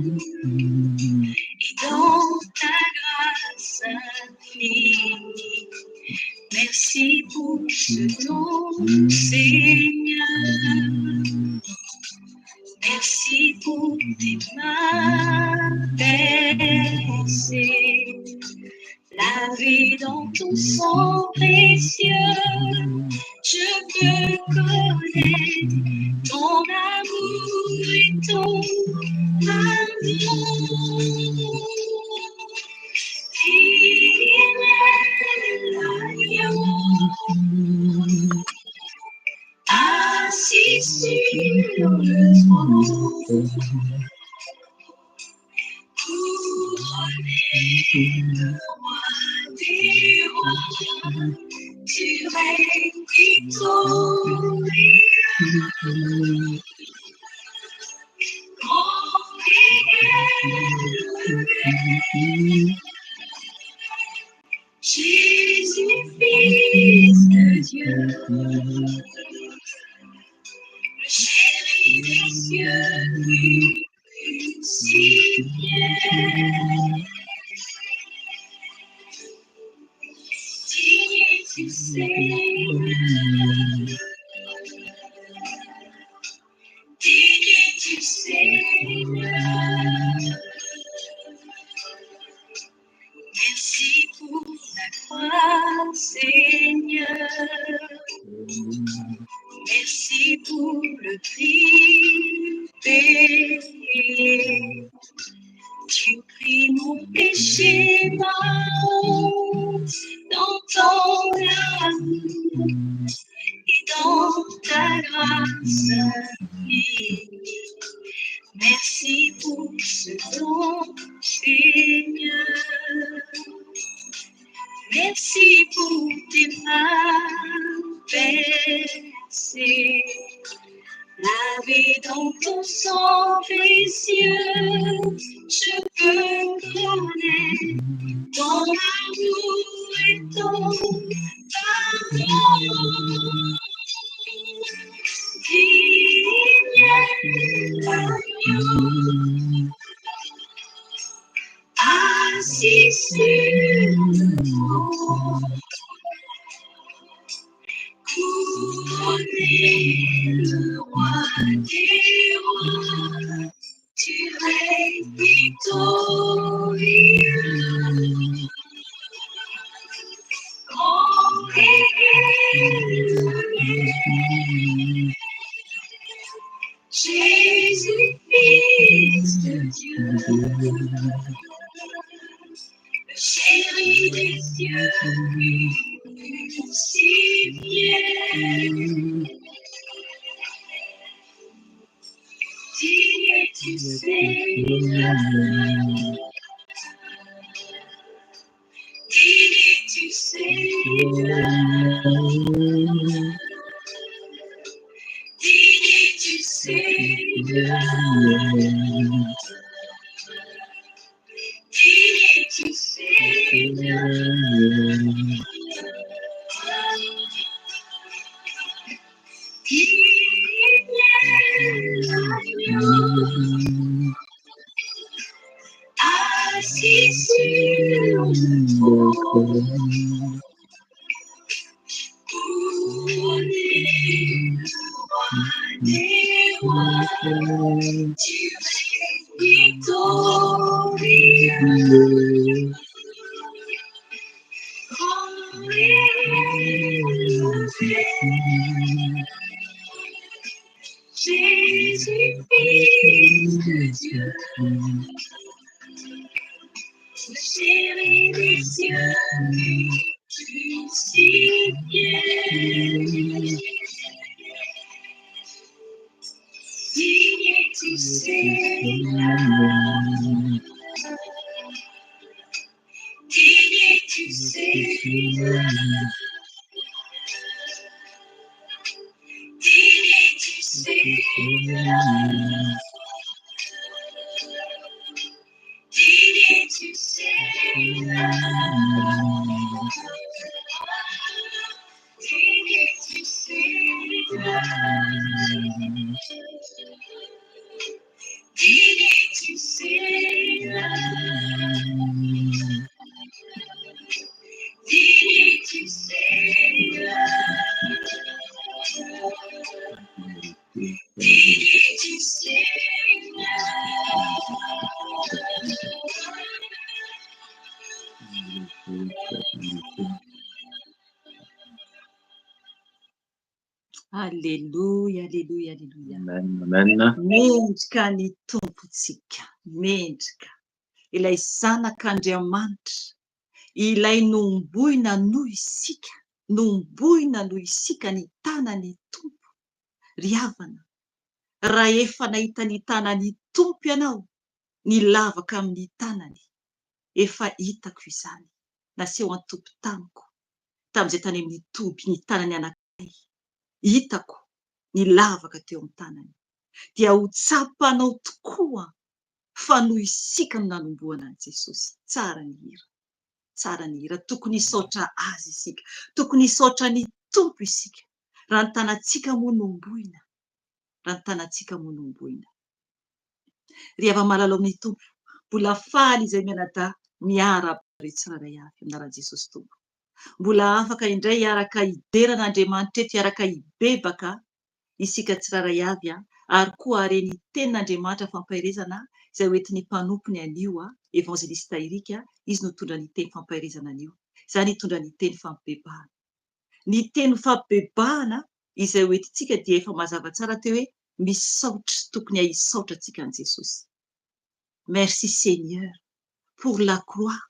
Et dans ta grâce infinie, merci pour ce don, Seigneur. Merci pour tes mains percées, lavées dans ton sang précieux. Je peux connaître ton amour et ton pardon. Digne est l'agneau, assis sur le trône, couronné de roi des rois, tu règnes victorieux. Grand et élevé, Jésus, Fils de Dieu, le chéri des cieux crucifié. Digne es-tu, Seigneur, digne es-tu, Seigneur. Merci pour la croix, Seigneur. Merci pour le prix payé. Tu pris mon péché, ma honte, dans ton amour et dans ta grâce infinie. Merci pour ce don, Seigneur. Merci pour tes mains percées, lavées dans ton sang précieux. Je peux connaître ton amour et ton pardon. Digne est l'agneau, assis sur le trône, couronné le roi des rois, tu règnes victorieux. Grand et élevé, Jésus, Fils de Dieu, le chéri des cieux crucifié. Digne es-tu, Seigneur, digne es-tu, Seigneur, digne es-tu, Seigneur, digne es-tu, Seigneur. Digne est l'agneau, assis sur le trône, couronné le roi des rois, tu règnes victorieux. Grand et élevé, Jésus, Fils de Dieu, le chéri des cieux crucifié. Digne es-tu, Seigneur, digne es-tu, Seigneur, digne es-tu, Seigneur, digne es-tu, Seigneur, digne es-tu, Seigneur, digne es-tu, Seigneur. Aleloia, aleloia, aleloia. Amen, amen. Mendrika ny Tompontsika, mendrika. Ilay Zanak'Andriamanitra, ilay nohomboina noho isika, nohomboina noho isika ny tanan'ny Tompo. Ry havana, raha efa nahita ny tanan'ny Tompo ianao, ny lavaka amin'ny tanany, efa hitako izany, naseho an-tompo tamiko, tamin'izay tany amin'ny toby ny tanany anankiray, hitako ny lavaka teo amin'ny tanany, dia ho tsapanao tokoa fa noho isika no nanombohana an'i Jesosy. Tsara ny hira. Tsara ny hira. Tokony hisaotra Azy isika. Tokony hisaotra ny Tompo isika. Raha ny tanantsika moa no homboina. Raha ny tanantsika moa no homboina. Ry hava-malala ao amin'ny Tompo, mbola faly izay mianadahy miarahaba anareo tsirairay avy amin'ny anaran'i Jesosy Tompo. Mbola afaka indray hiaraka hidera an'Andriamanitra eto, hiaraka hibebaka isika tsirairay avy ary koa hare ny tenin'Andriamanitra fampaherezana izay ho entin'ny mpanompony anio, Evangelista Eric, izy no hitondra ny teny fampaherezana anio. Izany hitondra ny teny fampibebahana. Ny teny fampibebahana izay ho entintsika dia efa mazava tsara teo hoe misaotra, tokony hisaotra antsika an'i Jesosy. Merci Seigneur pour la croix.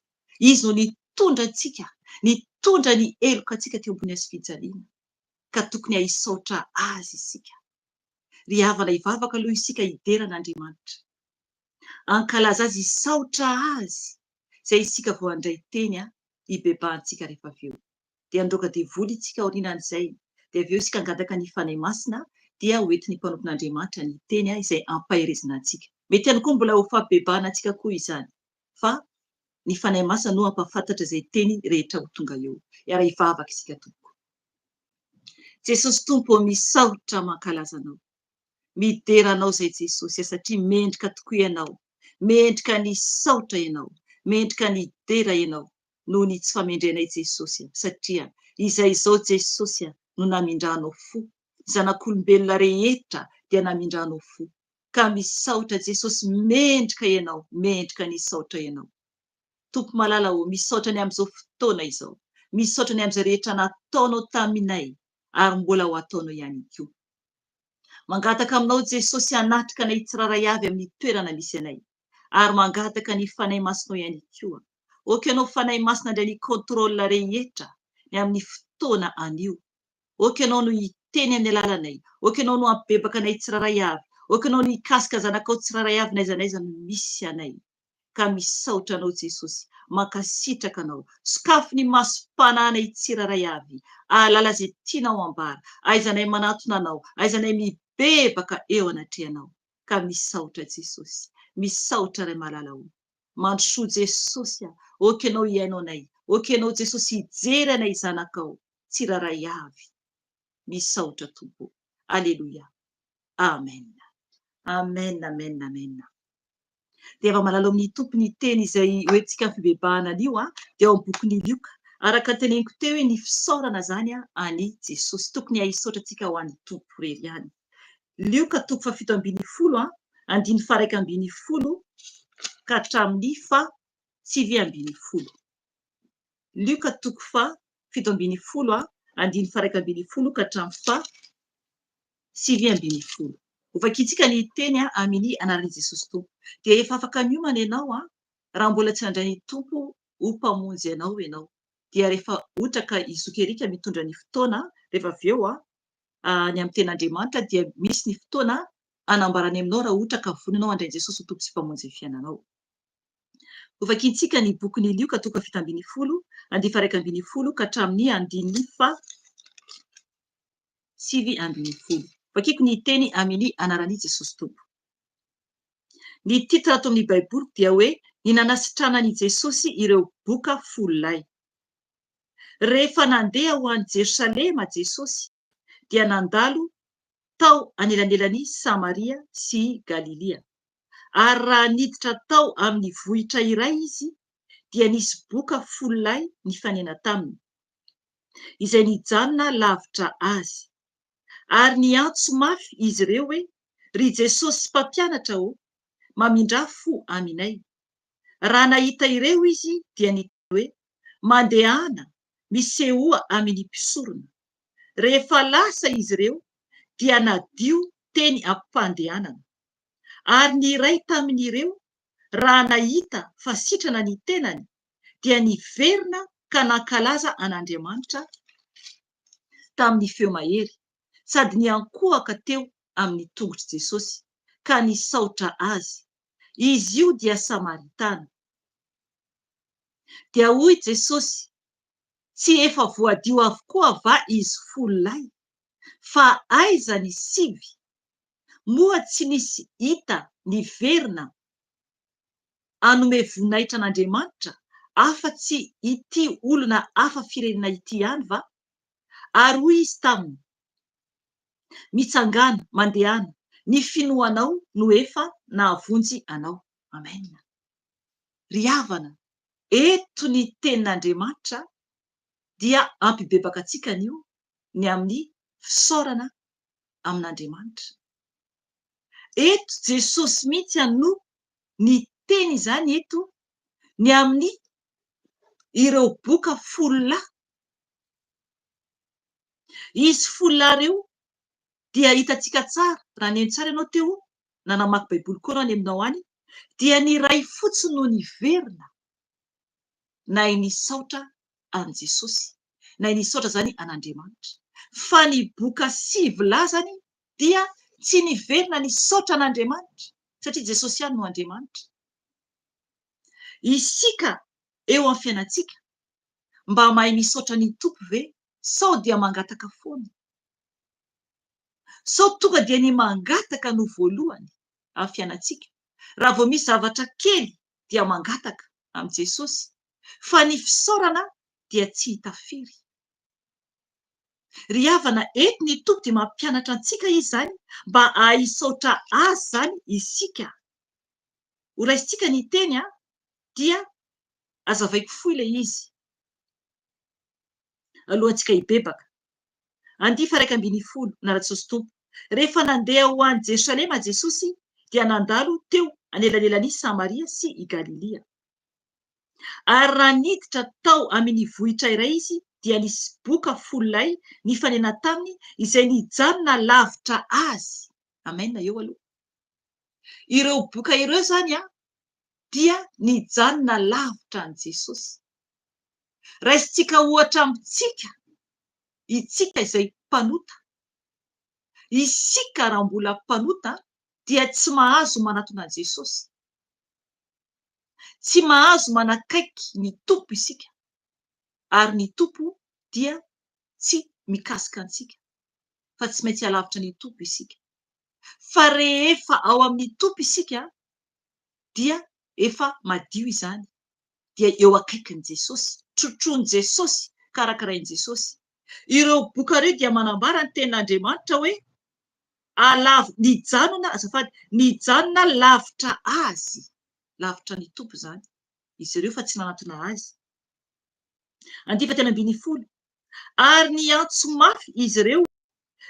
Izy no nitondra antsika, nitondra ny heloka antsika teo ambony hazofijaliana. Ka tokony hisaotra Azy isika. Ry havana hivavaka aloha isika hidera an'Andriamanitra. Hankalaza Azy, hisaotra Azy izay isika vao handray teny hibebahantsika rehefa avy eo. Dia handroaka devoly isika aorianan'izay. Dia avy eo isika hangataka ny Fanahy Masina dia ho entin'ny mpanompon'Andriamanitra ny teny izay hampaherezana antsika. Mety ihany koa mbola ho fampibebahana antsika koa izany. Fa ny Fanahy Masina no hampahafantatra izay teny rehetra ho tonga eo. Hiara-hivavaka isika tompoko. Jesosy Tompo ô misaotra mankalaza Anao. Midera Anao izay Jesosy a satria mendrika tokoa Ianao. Mendrika ny saotra Ianao. Mendrika ny dera Ianao noho ny tsy famendrenay Jesosy a satria izay izao Jesosy a no namindranao fo. Ny zanak'olombelona rehetra dia namindranao fo. Ka misaotra Jesosy mendrika Ianao, mendrika ny saotra Ianao. Tompo malala ô, misaotra ny amin'izao fotoana izao. Misaotra ny amin'izay rehetra nataonao taminay ary mbola ho ataonao ihany koa. Mangataka aminao Jesosy hanatrika anay tsirairay avy amin'ny toerana misy anay ary mangataka ny Fanahy Masinao ihany koa. Ok ianao Fanahy Masina handray ny contrôle rehetra ny amin'ny fotoana anio. Ok ianao no hiteny amin'ny alalanay. Ok ianao no hampibebaka anay tsirairay avy. Ok ianao no hikasika zanakao tsirairay avy n'aiza n'aiza no misy anay. ka misaotra anao Jesosy, mankasitraka anao, sokafy ny masom-panahinay tsirairay avy, ahalala izay tianao ambara, ahaizanay manatona anao, ahaizanay mibebaka eo anatrehanao, ka misaotra Jesosy, misaotra Ray malala o. Mandrosoa Jesosy a, ok ianao hihaino anay, ok ianao Jesosy hijery anay zanakao tsirairay avy, misaotra Tompo, Aleloia, Amen. Amen, amen, amen. Dia efa malala ao amin'ny Tompo ny teny izay hoentintsika amin'ny fibebahana anio dia ao amin'ny bokin'i Lioka. Araka ny teneniko teo hoe ny fisaorana izany an'i Jesosy. Tokony hahisaotra antsika ho an'ny Tompo irery ihany. Lioka toko faha-17 andininy faha-11 ka hatramin'ny faha-19. Lioka toko faha-17 andininy faha-11 ka hatramin'ny faha 19. Hovakintsika ny teny amin'ny anaran'i Jesosy Tompo. Dia efa afaka miomana ianao raha mbola tsy nandray ny Tompo ho Mpamonjy anao ianao. Dia rehefa ohatra ka i Zoky Eric mitondra ny fotoana, rehefa avy eo ny amin'ny tenin'Andriamanitra dia misy ny fotoana hanambarany aminao raha ohatra ka vonona ianao handray an'i Jesosy ho Tompo sy Mpamonjy ny fiainanao. Hovakintsika ny bokin'i Lioka toko faha-17, andininy faha-11 ka hatramin'ny andininy faha 19. Vakiko ny teny amin' anaran' i Jesosy Tompo. Ny titre ato amin' ny Baiboliko dia hoe Ny nanasitranan' i Jesosy ireo boka folo lahy. Rehefa nandeha ho any Jerosalema Jesosy dia nandalo tao anelanelan' i Samaria sy i Galilia. Ary raha niditra tao amin' ny vohitra iray Izy dia nisy boka folo lahy nifanena taminy. izay nijanona lavitra azy. Ary niantso mafy izy ireo hoe, Ry Jesosy Mpampianatra ô, mamindrà fo aminay. Raha nahita ireo izy dia niteny hoe, Mandehana, misehoa amin'ny mpisorona. Rehefa lasa izy ireo, dia nadio teny am-pandehanana. Ary ny iray tamin'ireo, raha nahita fa sitrana ny tenany, dia niverina ka nankalaza an'Andriamanitra tamin'ny feo mahery, sady niankohoka teo amin'ny tongotr'i Jesosy, ka nisaotra Azy. Izy io dia Samaritana. Dia hoy Jesosy, Tsy efa voadio avokoa va izy fololahy? Fa aiza ny sivy? Moa tsy nisy hita niverina hanome voninahitra an'Andriamanitra afa-tsy ity olona hafa firenena ity ihany va? Ary hoy Izy taminy, Mitsangàna, mandehana, ny finoanao no efa nahavonjy anao. Amen. Ry havana, eto ny tenin'Andriamanitra dia hampibebaka antsika anio ny amin'ny fisaorana amin'Andriamanitra. Eto Jesosy mihitsy no niteny izany eto ny amin'ny ireo boka fololahy. Izy fololahy ireo dia hitantsika tsara, raha nihaino tsara ianao teo na namaky baiboly koa ianao any aminao any dia ny iray fotsiny no niverina nahay nisaotra an'i Jesosy, nahay nisaotra izany an'Andriamanitra. Fa ny boka sivy lahy izany dia tsy niverina nisaotra an'Andriamanitra satria Jesosy ihany no Andriamanitra. Isika eo amin'ny fiainantsika mba mahay misaotra ny Tompo ve sao dia mangataka foana? Sao tonga dia ny mangataka no voalohany amin'ny fiainantsika? Raha vao misy zavatra kely dia mangataka amin'i Jesosy fa ny fisaorana dia tsy hita firy. Ry havana, eto ny Tompo dia mampianatra antsika Izy izany mba hahay hisaotra Azy izany isika. Ho raisintsika ny teny dia azavaiko fohy ilay izy alohantsika hibebaka. Andihy faha 11, Nara-Jesosy Tompo. Rehefa nandeha ho any Jerosalema Jesosy dia nandalo teo anelanelan'i Samaria sy i Galilia. Ary raha niditra tao amin' ny vohitra iray izy, dia nisy boka fololahy nifanena taminy, izay nijanona lavitra azy. Amen, eo aloha. Ireo boka ireo izany dia nijanona lavitra an'i Jesosy. Raisintsika ohatra amintsika, itsika izay mpanota. Isika raha mbola mpanota dia tsy mahazo manatona an'i Jesosy. Tsy mahazo manakaiky ny Tompo isika ary ny Tompo dia tsy mikasika antsika fa tsy maintsy alavitra ny Tompo isika. Fa rehefa ao amin'ny Tompo isika dia efa madio izany, dia eo akaikin'i Jesosy, trotroin'i Jesosy, karakarain'i Jesosy. Ireo boka ireo dia manambara ny tenin'Andriamanitra hoe alav-, nijanona, azafady, nijanona lavitra Azy, lavitra ny Tompo izany izy ireo fa tsy nanatona Azy. Andiany fahatelo 13, Ary niantso mafy izy ireo,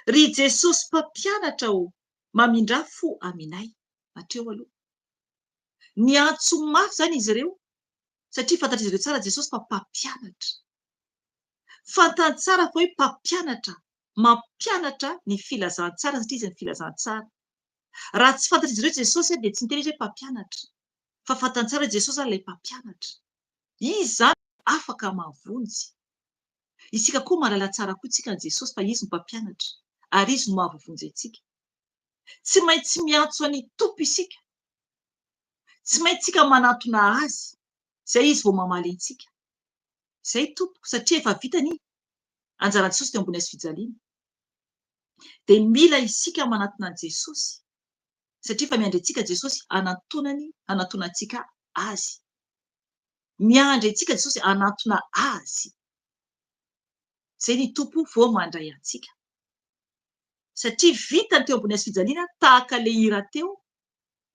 Ry Jesosy Mpampianatra ô, mamindrà fo aminay. Hatreo aloha. Niantso mafy izany izy ireo, satria fantatr'izy ireo tsara Jesosy fa Mpampianatra. Fantany tsara fa hoe Mpampianatra, mampianatra ny filazantsara satria izy ny filazantsara. Raha tsy fantatr'izy ireo Jesosy dia tsy niteny izy hoe mpampianatra. Fa fantany tsara hoe Jesosy izany ilay mpampianatra. Izy izany afaka mahavonjy. Isika koa mahalala tsara koa tsika an'i Jesosy fa Izy no mpampianatra ary Izy no mahavoavonjy antsika. Tsy maintsy miantso an'i Tompo isika. Tsy maintsy tsika manantona Azy. Izay Izy vao mamaly antsika. Izay Tompoko satria efa vita ny anjaran'i Jesosy teo ambony hazofijaliana. Dia mila isika manantona an'i Jesosy satria efa miandry antsika Jesosy hanantonany hanantona antsika Azy. Miandry antsika Jesosy hanantona Azy. Izay ny Tompo vao mandray antsika. Satria vita ny teo ambony hazofijaliana tahaka ilay hira teo,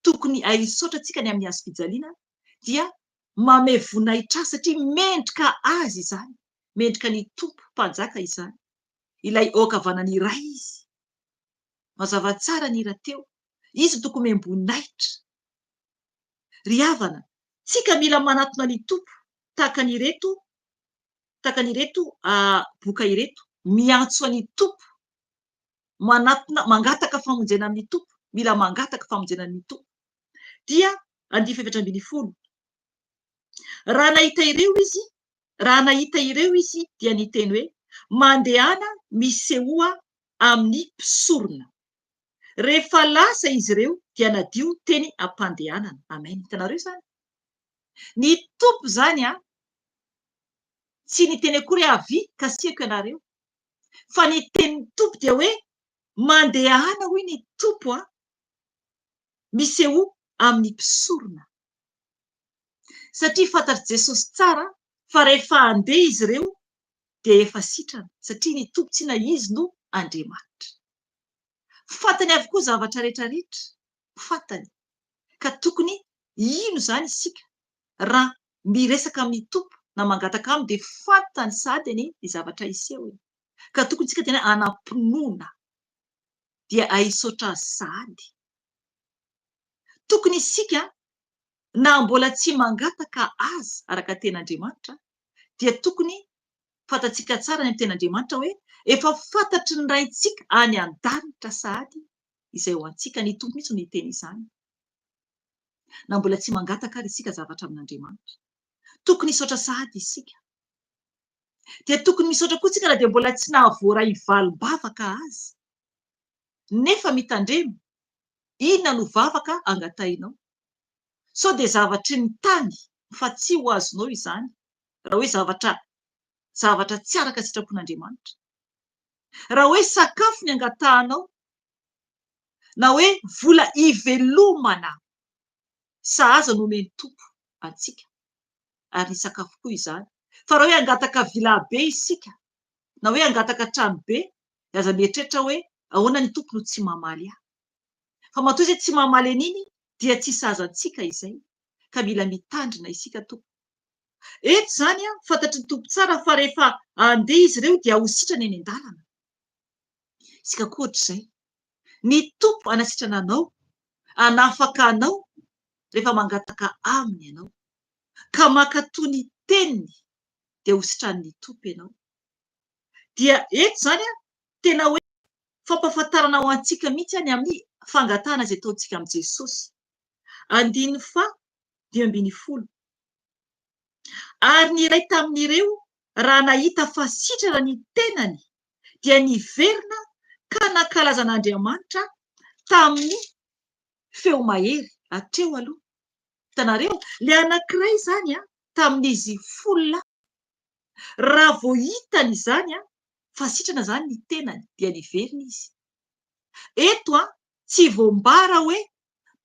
tokony hay hisaotra antsika ny amin'ny hazofijaliana dia Manome voninahitra azy satria mendrika azy izany, mendrika ny Tompo Mpanjaka izany, ilay eo ankavanany iray Izy. Mazava tsara ny hira teo, Izy no tokony omem-boninahitra. Ry havana, tsika mila manatona ny Tompo tahaka an'ireto, tahaka an'ireto boka ireto, miantso an'i Tompo. Manatona, mangataka famonjena amin'ny Tompo, mila mangataka famonjena amin'ny Tompo. Dia andiany faha-14. Raha nahita ireo izy, raha nahita ireo izy dia niteny hoe, Mandehana misehoa amin'ny mpisorona. Rehefa lasa izy ireo dia nadio teny am-pandehanana. Amen. Hitanareo izany? Ny Tompo izany an, tsy niteny akory hoe avia kasihako ianareo. Fa ny tenin'ny Tompo dia hoe mandehana hoy ny Tompo an, misehoa amin'ny mpisorona. Satria fantatr'i Jesosy tsara fa rehefa handeha izy ireo dia efa sitrana, satria ny Tompo tsy na Izy no Andriamanitra. Fantany avokoa zavatra rehetra rehetra, fantany. Ka tokony hino izany isika raha miresaka amin'ny Tompo na mangataka Aminy dia fantany sahady anie ny zavatra hiseho e. Ka tokony isika tena hanam-pinoana dia hahisaotra Azy sahady. Tokony isika na mbola tsy mangataka aza araka ny tenin'Andriamanitra dia tokony fantatsika tsara ny amin'ny tenin'Andriamanitra hoe efa fantatry ny Raintsika any an-danitra sahady izay ho antsika. Ny Tompo mihitsy no niteny izany. Na mbola tsy mangataka ary isika zavatra amin'Andriamanitra. Tokony hisaotra sahady isika. Dia tokony misaotra koa isika na dia mbola tsy nahavoaray valim-bavaka aza. Nefa mitandrema, inona no vavaka angatahinao? Sao dia zavatry ny tany fa tsy ho azonao izany raha hoe zavatra zavatra tsy araka sitrapon'Andriamanitra. Raha hoe sakafo ny angatahanao na hoe vola ivelomana sahaza no omen'ny Tompo antsika ary ny sakafo koa izany. Fa raha hoe hangataka villa be isika na hoe hangataka trano be dia aza mieritreritra hoe ahoana ny Tompo no tsy mamaly ahy. Fa matoa izay tsy mamaly an'iny dia tsy sahaza antsika izay ka mila mitandrina isika tompoko. Eto izany fantatry ny Tompo tsara fa rehefa handeha izy ireo dia ho sitrana eny an-dalana. Isika koa ohatr'izay. Ny Tompo hanasitrana anao, hanafaka anao rehefa mangataka Aminy ianao. Ka mankatò ny Teniny dia ho sitranin'ny Tompo ianao. Dia eto izany tena hoe fampahafantarana ho antsika mihitsy ny amin'ny fangatahana izay ataontsika amin'i Jesosy. Andininy faha 15. Ary ny iray tamin'ireo, raha nahita fa sitrana ny tenany, dia niverina ka nankalaza an'Andriamanitra tamin'ny feo mahery. Hatreo aloha. Hitanareo? Ilay anankiray izany, tamin'izy folo lahy, raha vao hitany izany fa sitrana izany ny tenany, dia niverina izy. Eto, tsy voambara hoe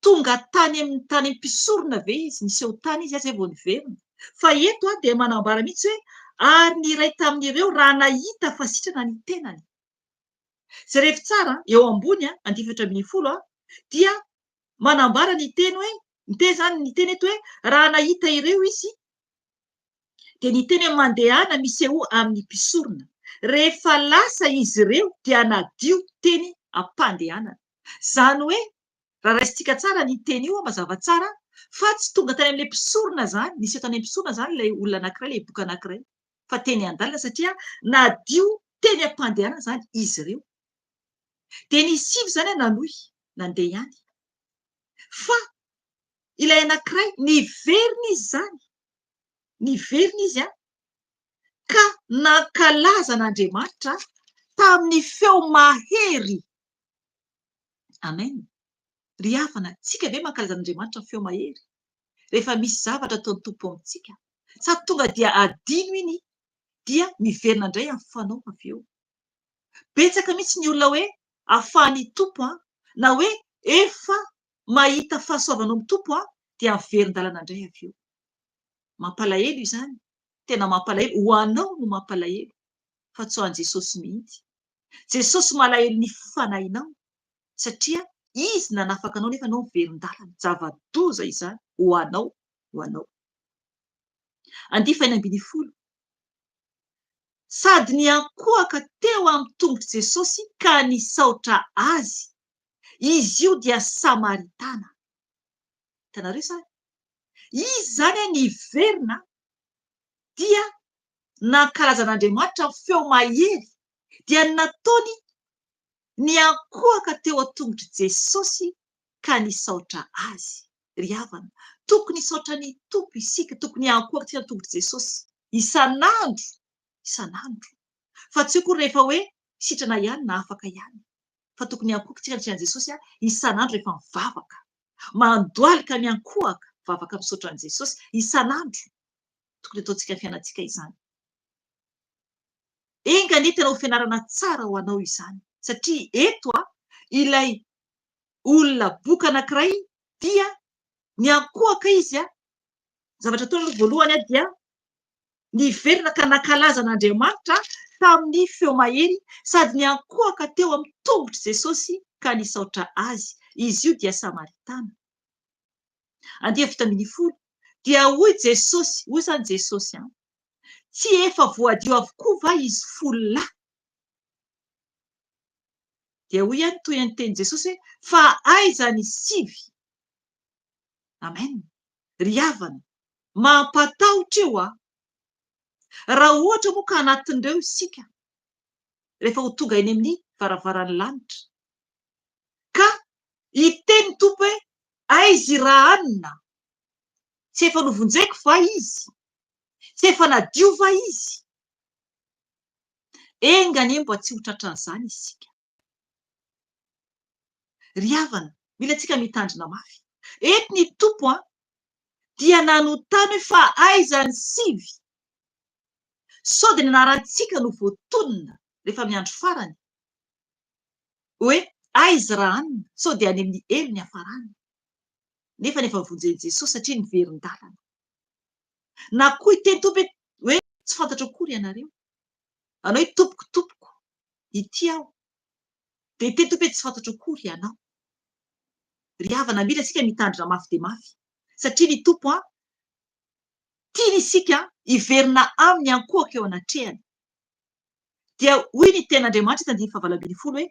tonga tany amin'ny tany mpisorona ve izy, niseho tany izy izay vao niverina. Fa eto dia manambara mihitsy hoe ary ny iray tamin'ireo raha nahita fa sitrana ny tenany. Jerevo tsara eo ambony andininy 14 dia manambara ny teny hoe, ny teny izany, ny teny eto hoe raha nahita ireo izy dia niteny hoe mandehana misehoa amin'ny mpisorona. Rehefa lasa izy ireo dia nadio teny am-pandehanana. Izany hoe raha raisintsika tsara ny teny io, mazava tsara fa tsy tonga tany amin'ilay mpisorona izany, niseho tany amin'ny mpisorona izany ilay olona anankiray, ilay boka anankiray, fa teny an-dalana satria nadio teny am-pandehanana izany izy ireo. Dia ny sivy izany nanohy nandeha ihany. Fa ilay anankiray niverina izy izany, niverina izy an, ka nankalaza an'Andriamanitra tamin'ny feo mahery. Amen. Ry havana, tsika ve mankalaza an'Andriamanitra amin'ny feo mahery? Rehefa misy zavatra ataon'ny Tompo amintsika, sa tonga dia adino iny dia miverina indray amin'ny fanao avy eo? Betsaka mihitsy ny olona hoe afahan'ny Tompo an, na hoe efa mahita fahasoavana ao amin'ny Tompo an, dia miverin-dalana indray avy eo. Mampalahelo izany, tena mampalahelo, ho anao no mampalahelo, fa tsy ho an'i Jesosy mihitsy. Jesosy malahelo ny fanahinao satria Izy nanafaka anao nefa anao miverin-dalana. Zava-doza izany ho anao, ho anao. Andihy faha 16. Sady niankohoka teo amin'ny tongotr'i Jesosy ka nisaotra Azy. Izy io dia Samaritana. Hitanareo izany? Izy izany niverina dia nankalaza an'Andriamanitra amin'ny feo mahery dia ny nataony. Niankohoka teo an-tongotr'i Jesosy ka nisaotra Azy. Ry havana, tokony hisaotra ny Tompo isika, tokony hiankohoka teo an-tongotr'i Jesosy isan'andro, isan'andro. Fa tsy hoe akory rehefa hoe sitrana ihany na afaka ihany. Fa tokony hiankohoka isika anatrehan'i Jesosy isan'andro rehefa mivavaka. Mandohalika miankohoka, mivavaka misaotra an'i Jesosy isan'andro. Tokony hataontsika amin'ny fiainantsika izany. Enga anie tena ho fianarana tsara ho anao izany satria eto ilay olona boka anankiray dia niankohoka izy, ny zavatra ataony aloha voalohany dia niverina ka nankalaza an'Andriamanitra tamin'ny feo mahery sady niankohoka teo amin'ny tongotr'i Jesosy ka nisaotra Azy. Izy io dia Samaritana. Andiany 17, dia hoy Jesosy, hoy izany Jesosy an, Tsy efa voadio avokoa va izy folo lahy? Dia hoy ihany toy ny tenin'i Jesosy hoe, Fa aiza ny sivy? Amen. Ry havana, mampatahotra io an! Raha ohatra moa ka anatin'ireo isika, rehefa ho tonga eny amin'ny varavaran'ny lanitra, ka hiteny ny Tompo hoe, Aiza i Rahanina? Tsy efa novonjeko va izy? Tsy efa nadio va izy? Enga anie mba tsy ho tratran'izany isika. Ry havana, mila antsika mitandrina mafy. Eto ny Tompo an, dia nanontany hoe fa aiza ny sivy? Sao dia ny anarantsika no voatonona rehefa amin'ny andro farany? Hoe aiza Rahanina? Sao dia any amin'ny helo ny hafarany? Nefa efa vonjen'i Jesosy satria niverin-dalana. Na koa hiteny Tompo hoe tsy fantatro akory ianareo. Anao hoe tompoko, tompoko, ity aho. Dia hiteny Tompo hoe tsy fantatro akory ianao. Ry havana, mila isika mitandrina mafy dia mafy. Satria ny Tompo an, tiany isika hiverina aminy ankohaka eo anatrehany. Dia hoy ny tenin'Andriamanitra eto andininy fahavalo ambinifolo hoe,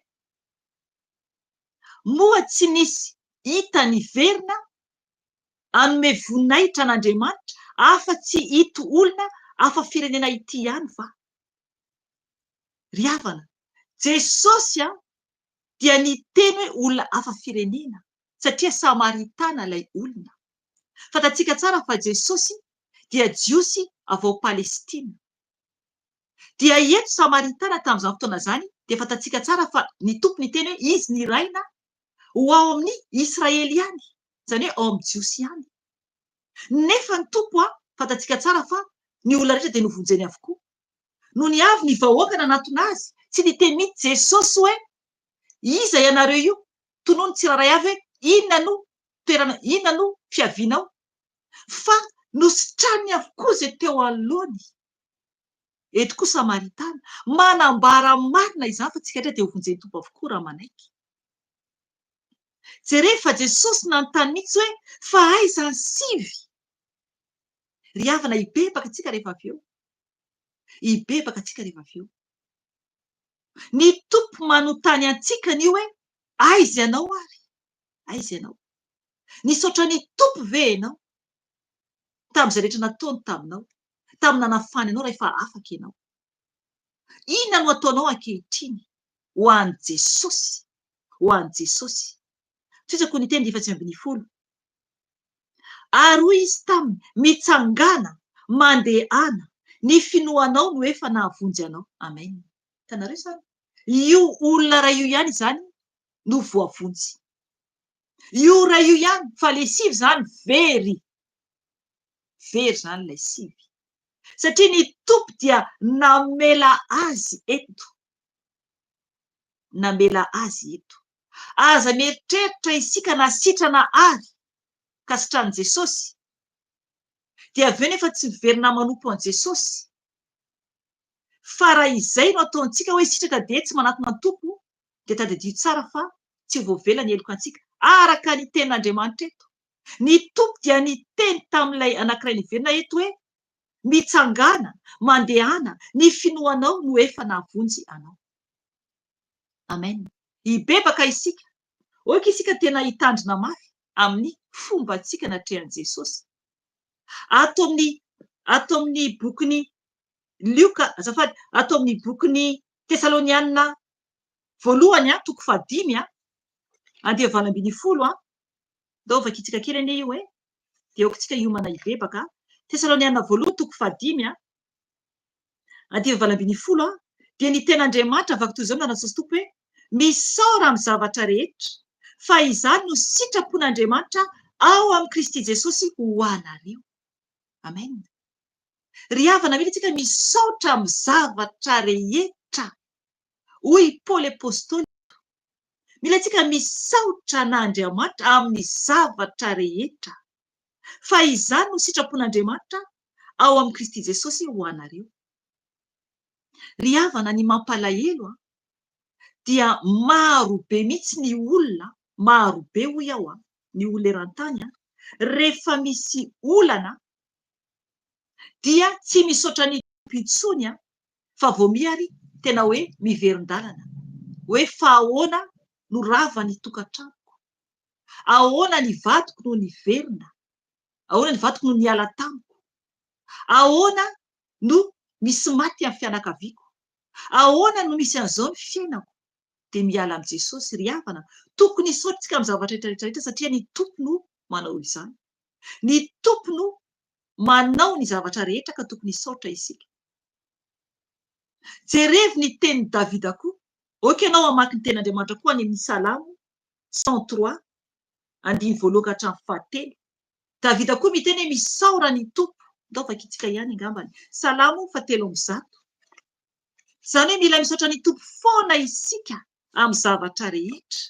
Moa tsy nisy hita niverina hanome voninahitra an'Andriamanitra afa-tsy ito olona hafa firenena ity ihany va? Ry havana, Jesosy dia niteny hoe olona hafa firenena satria Samaritana ilay olona. Fantatsika tsara fa Jesosy dia Jiosy avy ao Palestina. Dia eto Samaritana tamin'izany fotoana izany dia fantatsika tsara fa ny Tompo niteny hoe Izy niraina ho ao amin'ny Israely ihany, izany hoe ao amin'ny Jiosy ihany. Nefa ny Tompo a, fantatsika tsara fa ny olona rehetra dia novonjeny avokoa. Nony avy ny vahoaka nanatona Azy, tsy niteny mihitsy Jesosy hoe, Iza ianareo io? Tonony tsirairay avy hoe inona no toerana, inona no fiavianao? Fa nositraniny avokoa izay teo anoloany. Eto koa Samaritana. Manambara marina izany fa tsika rehetra dia hovonjen'ny Tompo avokoa raha manaiky. Jereo fa Jesosy nanontany mihitsy hoe fa aiza ny sivy? Ry havana hibebaka tsika rehefa avy eo. Hibebaka tsika rehefa avy eo. Ny Tompo manontany antsika anio hoe aiza ianao ary? Aiza ianao? Nisaotra ny Tompo ve ianao tamin'izay rehetra nataony taminao? Tamin'ny nanafany anao rehefa afaka ianao? Inona no ataonao ankehitriny ho an'i Jesosy? Ho an'i Jesosy. Tohizako ny teny 14. Ary hoy izy taminy, Mitsangàna, mandehana, ny finoanao no efa nahavonjy anao. Amen. Hitanareo izany? Io olona iray io ihany izany no voavonjy. Io iray io ihany, fa ilay sivy izany very. Very izany ilay sivy. Satria ny Tompo dia namela azy eto. Namela azy eto. Aza mieritreritra isika na sitrana àry ka sitranin'i Jesosy, dia avy eo nefa tsy miverina manompo an'i Jesosy. Fa raha izay no ataontsika hoe sitraka dia tsy manatona ny Tompo, dia tadidio tsara fa tsy ho voavela ny heloka antsika, araka ny tenin'Andriamanitra eto. Ny Tompo dia niteny tamin'ilay anankiray niverina eto hoe, Mitsangàna, mandehana, ny finoanao no efa nahavonjy anao. Amen. Hibebaka isika. Aoka isika tena hitandrina mafy amin'ny fombantsika natrehan'i Jesosy. Ato amin'ny ato amin'ny bokin'i Lioka, azafady, ato amin'ny bokin'i Tesalonianina. Voalohany a, toko fahadimy a, andiany 18 a, ndao vakintsika kely anie io e, dia aoka hiomana hibebaka. Tesaloniana voalohany toko fahadimy a, andiany 18 a, dia ny tenin'Andriamanitra vaky toy izao no anaran'i Jesosy Tompo hoe, misaora amin'ny zavatra rehetra, fa izany no sitrapon'Andriamanitra ao amin'i Kristy Jesosy ho anareo. Amen. Ry havana, mila isika misaotra amin'ny zavatra rehetra. Hoy i Paoly Apostoly eto. Mila isika misaotra an'Andriamanitra amin'ny zavatra rehetra. Fa izany no sitrapon'Andriamanitra ao amin'i Kristy Jesosy ho anareo. Ry havana, ny mampalahelo dia maro be mihitsy ny olona, maro be hoy aho, ny olona eran-tany, rehefa misy olana dia tsy misaotra ny Tompo intsony fa vao miha ary tena hoe miverin-dalana, hoe fa ahoana no rava ny tokantranoko, ahoana ny vadiko no niverina, ahoana ny vadiko no niala tamiko, ahoana no misy maty amin'ny fianakaviako, ahoana no misy an'izao ny fiainako, dia miala amin'i Jesosy. Ry havana, tokony hisaotra isika amin'ny zavatra rehetra rehetra satria ny Tompo no manao izany. Ny Tompo no manao ny zavatra rehetra ka tokony hisaotra isika. Jerevo ny tenin'i Davida koa. Ok ianao hamaky ny tenin'Andriamanitra koa any amin'ny Salamo 103, andininy voalohany ka hatramin'ny fahatelo. Davida koa miteny hoe misaora ny Tompo. Ndao vakintsika ihany angambany. Salamo faha-103. Izany hoe mila misaotra ny Tompo foana isika amin'ny zavatra rehetra.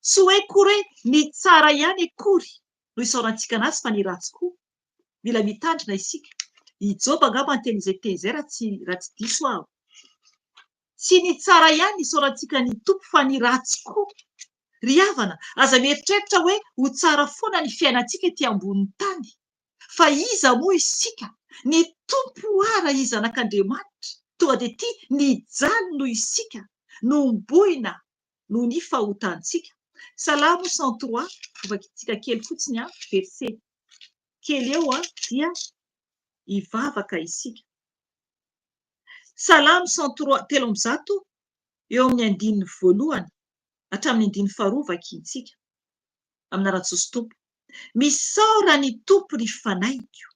Tsy hoe akory hoe ny tsara ihany akory no isaorantsika an'azy fa ny ratsy koa. Mila mitandrina isika. I Joba angamba niteny izay teny izay raha tsy raha tsy diso aho. Tsy ny tsara ihany no isaorantsika ny Tompo fa ny ratsy koa. Ry havana, aza mieritreritra hoe ho tsara foana ny fiainantsika ety ambonin'ny tany. Fa iza moa isika? Ny Tompo ara i Zanak'Andriamanitra, tonga dia tia nijaly noho isika, nohomboina noho ny fahotantsika. Salamo 103, hovakintsika kely fotsiny an, verset kely eo an, dia hivavaka isika. Salamo 103, 103, eo amin'ny andininy voalohany hatramin'ny andininy faharoa vakintsika. Amin'ny anaran'i Jesosy Tompo. Misaora ny Tompo ry fanahiko,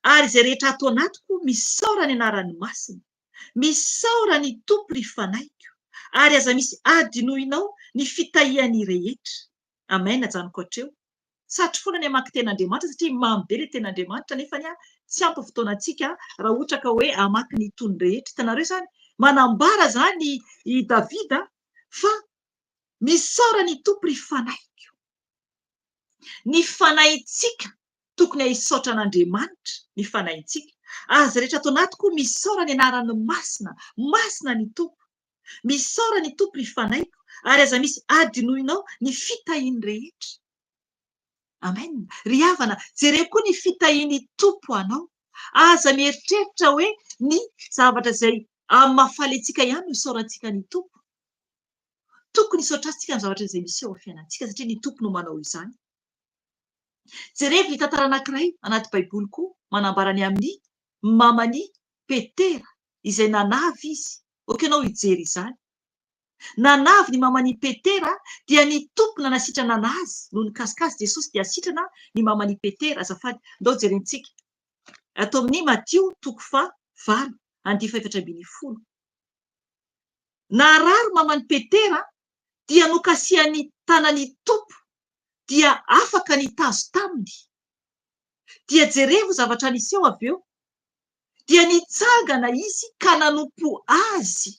ary izay rehetra ato anatiko misaora ny anarany masina. Misaora ny Tompo ry fanahiko, ary aza misy adinoinao ny fitahiany rehetra. Amen ajanoko hatreo. Satry foana ny hamaky tenin'Andriamanitra satria mamy be ilay tenin'Andriamanitra nefa anie tsy ampy fotoanantsika raha ohatra ka hoe hamaky ny tonony rehetra. Hitanareo izany? Manambara izany i Davida fa misaora ny Tompo ry fanahiko. Ny fanahintsika tokony hisaotra an'Andriamanitra ny fanahintsika. Azy rehetra ato anatiko misaora ny anarany masina. Masina ny Tompo. Misaora ny Tompo ry fanahiko ary aza misy adinoinao ny fitahiany rehetra. Amen. Ry havana, jereo koa ny fitahian'ny Tompo anao. Aza mieritreritra hoe ny zavatra izay amin'ny mahafaly antsika ihany no isaorantsika ny Tompo. Tokony hisaotra Azy tsika amin'ny zavatra izay miseho amin'ny fiainantsika satria ny Tompo no manao izany. Jerevo ny tantara anankiray anaty Baiboly koa manambara ny amin'ny maman'i Petera izay nanavy izy. Ok ianao hijery izany. Nanavy ny maman'i Petera dia ny Tompo nanasitrana anazy. Noho nikasika azy Jesosy dia sitrana ny maman'i Petera. Azafady, ndao jerentsika. Ato amin'ny Matio toko faha 8 andihy faha 14. Narary maman'i Petera dia nokasihan'ny tanan'ny Tompo dia afaka ny tazo taminy. Dia jerevo zavatra niseho avy eo. Dia nitsangana izy ka nanompo azy.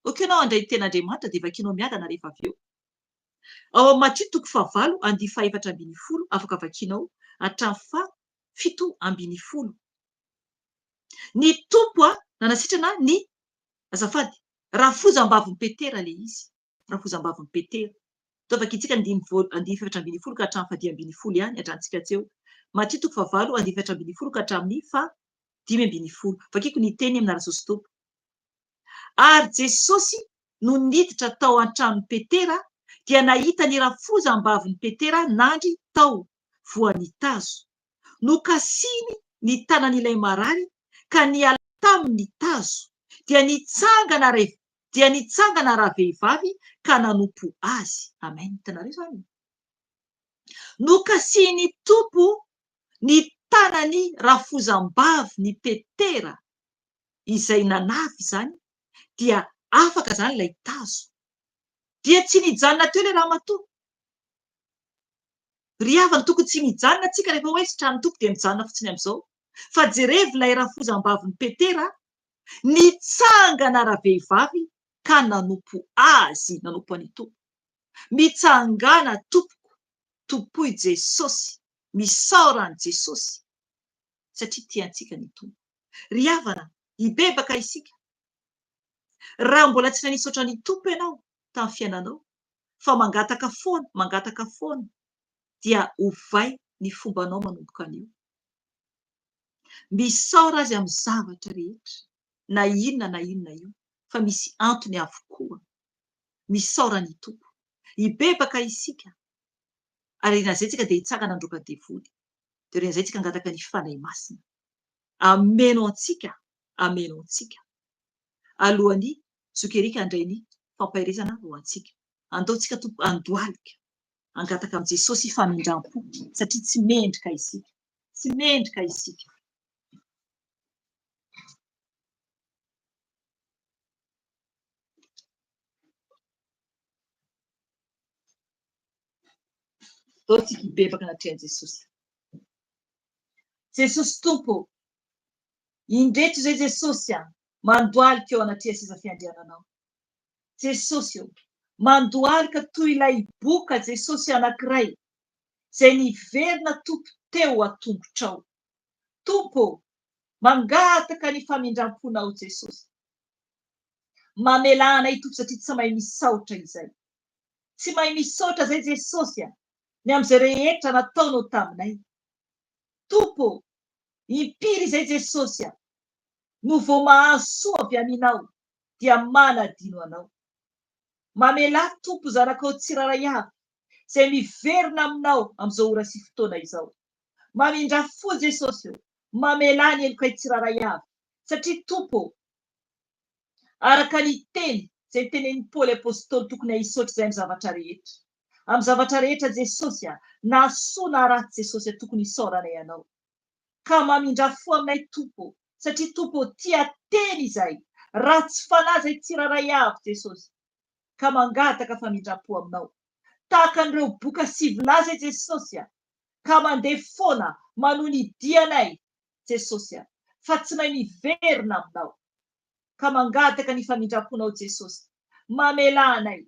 Ok ianao handray ny tenin'Andriamanitra dia vakinao miadana rehefa avy eo. Ao amin'ny Matio toko fahavalo andihy fahefatra 18 afaka vakinao hatramin'ny faha 17. Ny Tompo nanasitrana ny Azafady, rafozam-bavin'i Petera ilay izy, rafozam-bavin'i Petera. Toa vakintsika ny andininy voa, andininy fahefatra 18 ka hatramin'ny fahadimy 15 ihany, hadrantsika hatreo. Matio toko fahavalo, andininy fahefatra 15 ka hatramin'ny faha 15. Vakiko ny teny amin'ny anaran'i Jesosy Tompo. Ary Jesosy nony niditra tao an-tranon'i Petera dia nahita ny rafozam-bavin'i Petera nandry tao, voan'ny tazo. Nokasihiny ny tanan'ilay marary ka niala taminy ny tazo, dia nitsangana re. Dia nitsangana ravehivavy ka nanompo azy. Amen. Hitanareo izany? Nokasihin'ny Tompo ny tanan'ny rafozam-bavin'i Petera izay nanavy izany dia afaka izany ilay tazo. Dia tsy nijanona teo ilay ramatoa. Ry havana, tokony tsy mijanona tsika rehefa hoe sitran'ny Tompo dia mijanona fotsiny amin'izao. Fa jerevo ilay rafozam-bavin'i Petera, nitsangana ravehivavy ka nanompo azy, nanompo an'i Tompo. Mitsangàna tompoko, tompoy Jesosy, misaora an'i Jesosy, satria tia antsika ny Tompo. Ry havana, hibebaka isika. Raha mbola tsy nanisaotra ny Tompo ianao tamin'ny fiainanao, fa mangataka foana, mangataka foana, dia ovay ny fombanao manomboka anio. Misaora Azy amin'ny zavatra rehetra, na inona na inona io, fa misy antony avokoa. Misaora ny Tompo. Hibebaka isika, ary aorian'izay tsika dia hitsangana handroaka devoly. Dia aorian'izay tsika hangataka ny Fanahy Masina. Ameno antsika, ameno antsika. Alohan'ny Zoky Eric handray ny fampaherezana ho antsika. Andao tsika Tompo handohalika, hangataka amin'i Jesosy famindram-po, satria tsy mendrika isika. Tsy mendrika isika. Ndao tsika hibebaka anatrehan'i Jesosy. Jesosy Tompo ô, indreto izay Jesosy a, mandohalika eo anatrehan'ny seza fiandriananao. Jesosy ô, mandohalika toy ilay boka Jesosy anankiray izay niverina Tompo teo an-tongotrao. Tompo ô, mangataka ny famindram-ponao Jesosy. Mamelà anay Tompo satria tsy mahay misaotra izay. Tsy mahay misaotra izay Jesosy a, ny amin'izay rehetra nataonao taminay. Tompo ô, impiry izay Jesosy a, no vao mahazo soa avy Aminao dia manadino Anao. Mamelà Tompo zanakao tsirairay avy izay miverina Aminao amin'izao ora sy fotoana izao. Mamindrà fo Jesosy ô, mamelà ny helokay tsirairay avy satria Tompo ô, Araka ny teny izay notenenin'i Paoly Apostoly tokony hahisaotra izay amin'ny zavatra rehetra. Amin'ny zavatra rehetra Jesosy a, na soa na ratsy Jesosy a tokony hisaoranay Anao. Ka mamindrà fo aminay Tompo ô, satria Tompo ô tia tena izahay, ratsy fanahy izay tsirairay avy Jesosy, ka mangataka famindram-po Aminao. Tahaka an'ireo boka sivilahy izay Jesosy a, ka mandeha foana manohy ny dianay Jesosy a, fa tsy mahay miverina Aminao. Ka mangataka ny famindram-ponao Jesosy. Mamelà anay.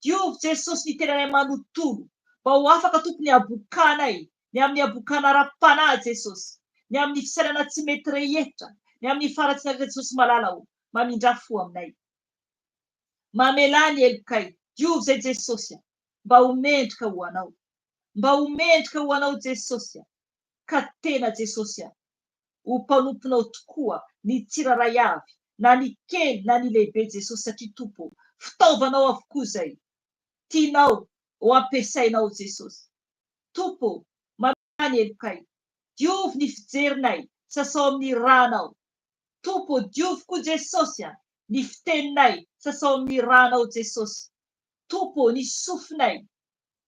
Diovy Jesosy ny tenanay manontolo mba ho afaka Tompo ny habokanay, ny amin'ny habokana ara-panahy Jesosy, ny amin'ny fisainana tsy mety rehetra, ny amin'ny faharatsiana rehetra Jesosy malala o, mamindrà fo aminay. Mamelà ny helokay. Diovy izay Jesosy a, mba ho mendrika ho Anao. Mba ho mendrika ho Anao Jesosy a. Ka tena Jesosy a, ho mpanomponao tokoa ny tsirairay avy na ny kely na ny lehibe Jesosy satria Tompo ô, fitaovanao avokoa izay tianao ho ampiasainao Jesosy. Tompo ô, mamelà ny helokay, diovy ny fijerinay, sasao amin'ny rànao. Tompo ô, diovy koa Jesosy a, ny fiteninay, sasao amin'ny rànao Jesosy. Tompo ô, ny sofinay,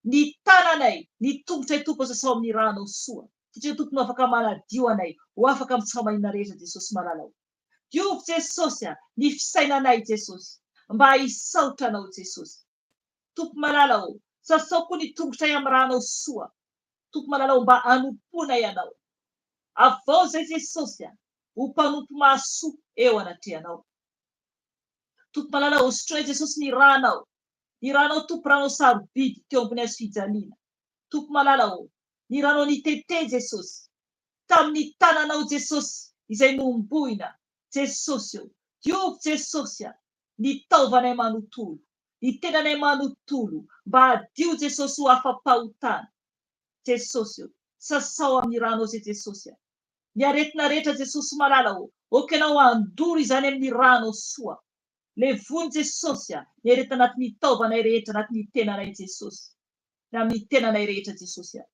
Ny tananay, ny tongotray Tompo sasao amin'ny ranao soa, satria Tompo no afaka manadio anay ho afaka amin'ny tsy fahamarinana rehetra Jesosy malala o. Diovy Jesosy a, ny fisainanay Jesosy, mba hisaotra Anao Jesosy. Tompo malala o, sasao koa ny tongotray amin'ny ranao soa, Tompo malala o mba hanompoanay Anao. Avao izay Jesosy a, ho mpanompo mahasoa eo anatrehanao. Tompo malala o, sotroinay Jesosy ny ranao, Ny ranao Tompo ranao sarobidy teo ambony hazo fijaliana Tompo malala ô Ny ranao nitete Jesosy Tamin'ny tananao Jesosy izay nohomboina Jesosy ô Diovy Jesosy a Ny taovanay manontolo Ny tenanay manontolo Mba hadio Jesosy ho afa-pahotana Jesosy ô Sasao amin'ny ranao zay Jesosy a Ny aretina rehetra Jesosy malala ô Ok Ianao handoro izany amin'ny ranao soa Levony Jesosy a! Ny aretina anatin'ny taovanay rehetra, anatin'ny tenanay Jesosy. Ny amin'ny tenanay rehetra Jesosy a!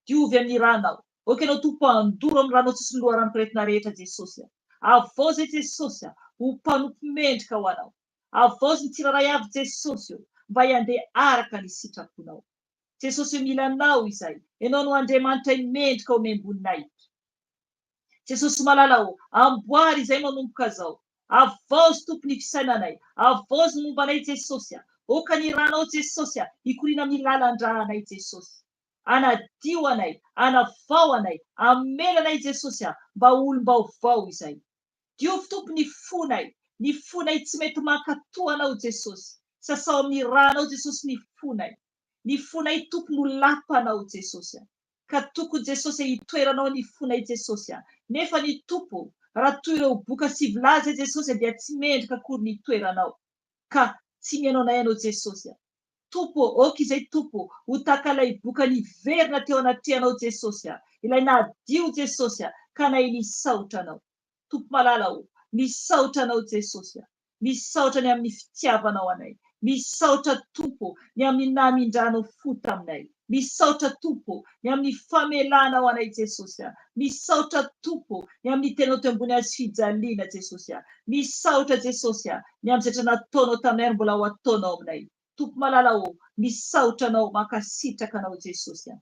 Diovy amin'ny ranao. Ok Ianao Tompo handoro amin'ny ranao tsisy ny loharanoko aretina rehetra Jesosy a! Avaozy Jesosy a! Ho mpanompo mendrika ho Anao. Havaozy ny tsirairay avy Jesosy o, mba hiandeha araka ny sitraponao. Jesosy o mila Anao izay, Ianao no Andriamanitray mendrika omem-boninahitra. Jesosy malala o, amboary izay manomboka zao. Havaozy Tompo ny fisainanay, havaozy ny momba anay Jesosy a. Oka ny ranao Jesosy a, hikoriana amin'ny lalan-dra anay Jesosy. Anadio anay, anavao anay, amela anay Jesosy a, mba ho olom-baovao izay. Diovy Tompo ny fonay, ny fonay tsy mety mankatò Anao Jesosy. Sasao amin'ny ranao Jesosy ny fonay. Ny fonay Tompo no lapanao Jesosy a. Ka tokony Jesosy a hitoeranao ny fonay Jesosy a. Nefa ny Tompo, raha toy ireo boka sy vilaza i Jesosy a dia tsy mendrika akory ny hitoeranao. Ka tsy mihaino anay Ianao Jesosy a. Tompo ô, aoka izay Tompo ho tahaka ilay boka niverina teo anatrehanao Jesosy a, ilay nadio Jesosy a, ka nahay nisaotra Anao. Tompo malala ô, misaotra Anao Jesosy a, misaotra ny amin'ny fitiavanao anay, misaotra Tompo ny amin'ny namindranao fo taminay, misaotra Tompo ny amin'ny famelanao anay Jesosy a, misaotra Tompo ny amin'ny tenanao teo ambony hazo fijaliana Jesosy a, misaotra Jesosy a, ny amin'ny zatra nataonao taminay ary mbola ho ataonao aminay. Tompo malala ô, misaotra Anao, mankasitraka Anao Jesosy a.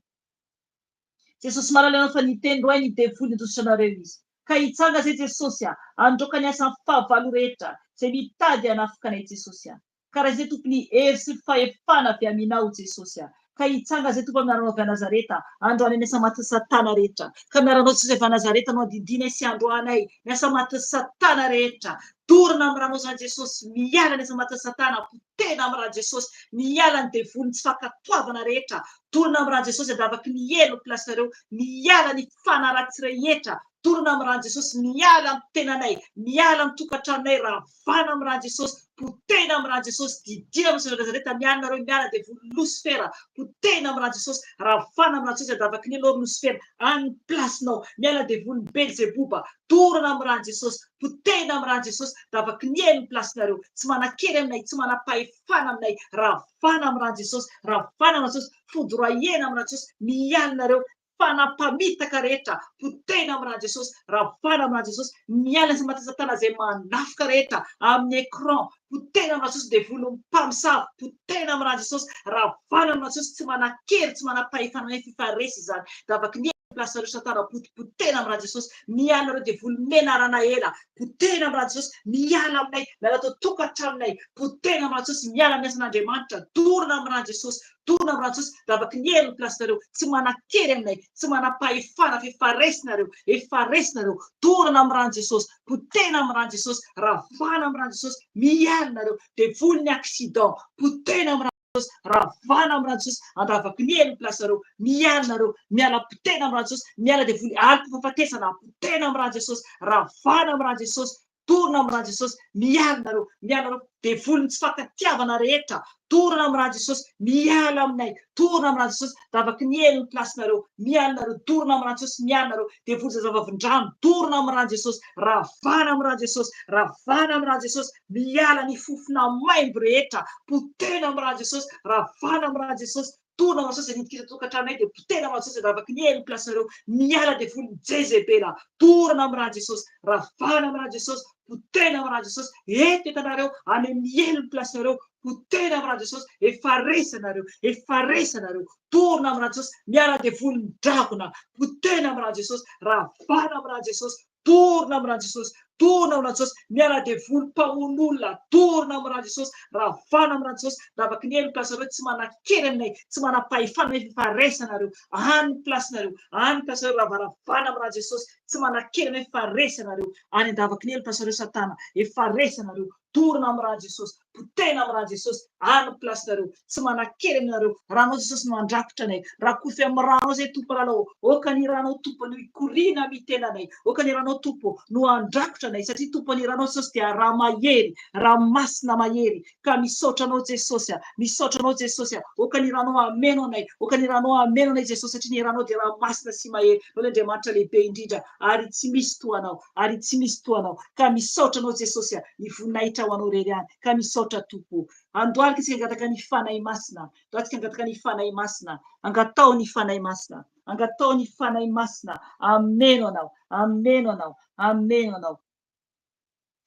Jesosy malala Ianao fa niteny roay ny devoly nandositra anareo izy. Ka hitsanga zay Jesosy a, handroaka ny asan'ny fahavalo rehetra zay mitady hanafika anay Jesosy a. Ka raisina Tompo ny hery sy ny fahefana avy Aminao Jesosy a. Ka hitsanga zay Tompo amin'ny anaranao avy Nazareta androanay ny asa matin'i satana rehetra. Ka amin'ny anaranao Jesosy avy Nazareta no andidinay sy androanay ny asa matin'i satana rehetra. Dorana amin'ny ranao zany Jesosy, miala ny asa matin'i satana, potehina amin'ny ran'i Jesosy, miala ny devoly, ny tsy fankatoavana rehetra, dorana amin'ny ran'i Jesosy andavaky ny helo ny place-nareo, miala ny fanahy ratsy rehetra, dorana amin'ny ran'i Jesosy, miala amin'ny tenanay, miala amin'ny tokantranonay, ravana amin'ny ran'i Jesosy, potehina amin'ny ran'i Jesosy, didiana amin'ny Jesosy Nazareta, miala nareo, miala devoly Losifera, potehina amin'ny ran'i Jesosy, ravana amin'ny ran'i Jesosy andavaky ny helo ry Losifera, any ny place-nao, miala devoly Belzeboba, dorana amin'ny ran'i Jesosy, Potehina amin'ny ran'i Jesosy davaky ny helo ny place-nareo, tsy manan-kery aminay, tsy manam-pahefana aminay, ravana amin'ny ran'i Jesosy, ravana amin'ny ran'i Jesosy, foudroyena amin'ny ran'i Jesosy, miala nareo, fanahy mpamitaka rehetra, potehina amin'ny ran'i Jesosy, ravana amin'ny ran'i Jesosy, miala ny maty satana izay manafika rehetra amin'ny écran, potehina amin'ny ran'i Jesosy, devoly mpamosavy, potehina amin'ny ran'i Jesosy, ravana amin'ny ran'i Jesosy, tsy manan-kery, tsy manam-pahefana aminay, f'efa resy izany, davaky ny helo ny place-nareo satana, potipotehina amin'ny ran'i Jesosy, Miala ireo devoly menarana ela, potehina amin'ny ran'i Jesosy, miala aminay, miala ato an-tokantranonay, potehina amin'ny ran'i Jesosy, miala amin'ny asan'Andriamanitra, dorana amin'ny ran'i Jesosy, dorana amin'ny ran'i Jesosy, davaky ny hery ny place-nareo, tsy manan-kery aminay, tsy manam-pahefana fa efa resinareo, efa resinareo, dorana amin'ny ran'i Jesosy, potehina amin'ny ran'i Jesosy, ravana amin'ny ran'i Jesosy, miala nareo, devoly ny accident, potehina amin'ny Jesosy, ravana amin'ny ran'i Jesosy, andavaky ny helo ny place-nareo, miala nareo, miala potehina amin'ny ran'i Jesosy, miala devoly aloky fahafatesana, potehina amin'ny ran'i Jesosy, ravana amin'ny ran'i Jesosy, dorona amin'ny ran'i Jesosy, miala nareo, miala nareo, devoly ny tsy fankatiavana rehetra, dorona amin'ny ran'i Jesosy, miala aminay, dorona amin'ny ran'i Jesosy, davaky ny helo ny place-nareo, miala nareo, dorona amin'ny ran'i Jesosy, miala nareo, devoly zazavavindrano, dorona amin'ny ran'i Jesosy, ravana amin'ny ran'i Jesosy, ravana amin'ny ran'i Jesosy, Miala ny fofona maimbo rehetra, potehina amin'ny ran'i Jesosy, ravana amin'ny ran'i Jesosy, dorana amin'ny Jesosy izay niditra tokantranonay dia potehina amin'ny ran'i Jesosy izay ravaky ny helo ny place-nareo, miala devoly Jezebela, dorana amin'ny ran'i Jesosy, ravana amin'ny ran'i Jesosy, potehina amin'ny ran'i Jesosy, eto entanareo any amin'ny helo ny place-nareo, potehina amin'ny ran'i Jesosy, efa resy anareo, efa resy anareo, dorana amin'ny ran'i Jesosy, miala devoly ny dragona, potehina amin'ny ran'i Jesosy, ravana amin'ny ran'i Jesosy, Dorona amin'ny ran'i Jesosy, dorona amin'ny ran'i Jesosy, miala devoly mpamono olona, dorona amin'ny ran'i Jesosy, ravana amin'ny ran'i Jesosy, ravaky ny helo ny place nareo, tsy manan-kery aminay, tsy manam-pahefana aminay f'efa resy anareo, any ny place nareo, any ny place nareo, ravaravana amin'ny ran'i Jesosy, tsy manan-kery aminay f'efa resy anareo, any an-davaky ny helo ny place nareo satana, efa resy anareo, dorona amin'ny ran'i Jesosy, potehina amin'ny ran'i Jesosy, any ny place nareo, tsy manan-kery aminareo, ranao Jesosy no handrakotra anay, rakofy amin'ny ranao izay Tompo malala ô, aoka ny ranao Tompo no hikoriana amin'ny tenanay, aoka ny ranao Tompo no handrakotra anay, satria Tompo ny ranao Jesosy dia ra mahery, ra masina mahery, ka misaotra anao Jesosy a, misaotra anao Jesosy a, aoka ny ranao hameno anay, aoka ny ranao hameno anay Jesosy, satria ny ranao dia ra masina sy mahery, Ianao ilay Andriamanitra lehibe indrindra, ary tsy misy toa anao, ary tsy misy toa anao, ka misaotra anao Jesosy a, ny voninahitra ho anao irery ihany, ka misaotra Tompo o. Andohalika isika hangataka ny Fanahy Masina, andohalika hangataka ny Fanahy Masina, angataho ny Fanahy Masina, angataho ny Fanahy Masina hameno anao, hameno anao, hameno anao.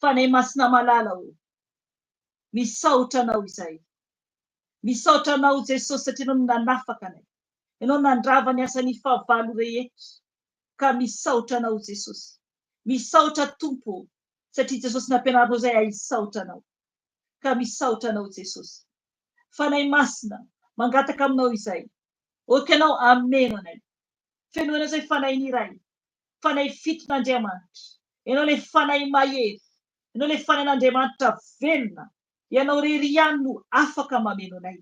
Fanahy Masina malala o. Misaotra Anao izay. Misaotra Anao Jesosy satria Ianao no nanafaka anay. Ianao nandrava ny asan'ny fahavalo rehetra. Ka misaotra Anao Jesosy. Misaotra Tompo ô, satria Jesosy nampianarinao izay ahy hisaotra Anao. Ka misaotra Anao Jesosy. Fanahy Masina, mangataka Aminao izay. Ok Ianao hameno anay. Fenoinao izay Fanahin'ny Ray. Fanahy fiton'Andriamanitra. Ianao ilay Fanahy mahery. Ianao ilay Fanahin'Andriamanitra velona. Ianao irery ihany no afaka mameno anay.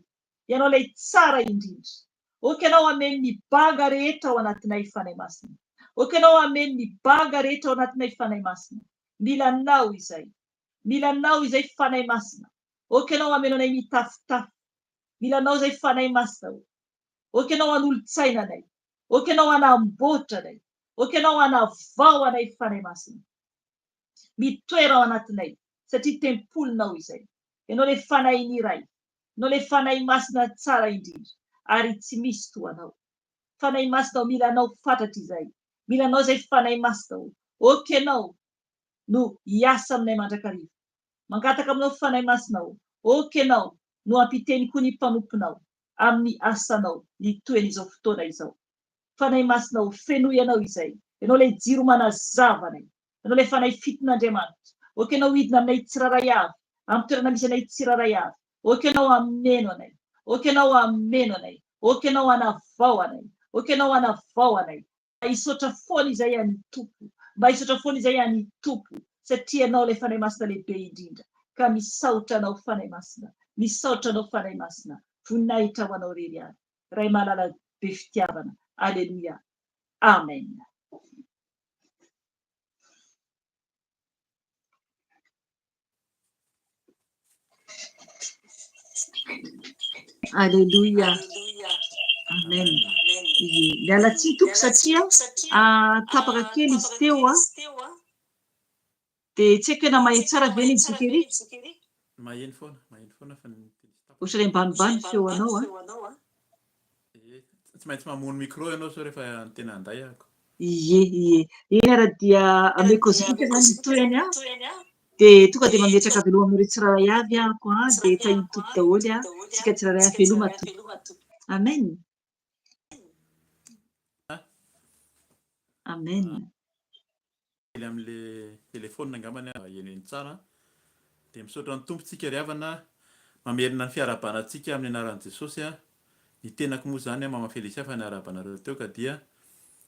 Ianao ilay tsara indrindra. Ok Ianao hameno ny banga rehetra ao anatinay Fanahy Masina. Ok Ianao hameno ny banga rehetra ao anatinay Fanahy Masina. Mila Anao izay. Mila Anao izay Fanahy Masina. Ok Ianao hameno anay mitafotafo. Mila Anao izay Fanahy Masina o. Ok Ianao hanolo-tsaina anay. Ok Ianao hanamboatra anay. Ok Ianao hanavao anay Fanahy Masina. Mitoera ao anatinay satria tempolinao izay. Ianao ilay Fanahin'ny Ray. Ianao ilay Fanahy Masina tsara indrindra ary tsy misy toa Anao. Fanahy Masina o mila Anao fatratra izay. Mila Anao izay Fanahy Masina o. Ok Ianao no hiasa aminay mandrakariva. Mangataka aminao Fanahy Masina o. Ok Ianao no hampiteny koa ny mpanomponao amin'ny asanao ny toen'izao fotoana izao. Fanahy Masina o fenoy Ianao izay. Ianao ilay jiro manazava anay. Ianao ilay Fanahy fiton'Andriamanitra. Ok Ianao hidina aminay tsirairay avy, amin'ny toerana misy anay tsirairay avy. Ok Ianao hameno anay. Ok Ianao hameno anay. Ok Ianao hanavao anay. Ok Ianao hanavao anay. Mba hisaotra foana izay an'i Tompo. Mba hisaotra foana izay an'i Tompo. Satria Ianao ilay Fanahy Masina lehibe indrindra. Ka misaotra Anao Fanahy Masina. Misaotra Anao Fanahy Masina. Voninahitra ho Anao irery ihany. Ray malala be fitiavana. Aleloia. Amen. Aleloia. Amen. Ie. Miala tsiny tompoko satria tapaka kely izy teo a. Dia tsy haiko hoe na maheno tsara ve ny zoky ery? Maheno foana, maheno foana fa ny teny tsy tapaka. Ohatran'ny ambanimbany ny feo anao a. Ie, tsy maintsy mamono micro ianao sao rehefa tena handay ahako. Ie, ie. Eny ara dia ameko zoky izany ny tohiny a. Dia tonga dia mametraka veloma aminareo tsirairay avy ahako a. Dia tahin'ny Tompo daholo a. Tsika tsirairay avy veloma tompoko. Amen. Amen. Kely amin'le telephone angambany aho henony tsara. Dia misaotra ny Tompo tsika ry havana mamerina ny fiarahabana antsika amin'ny anaran'i Jesosy a. Ny tenako moa izany Mama Felicia fa niarahaba anareo teo ka dia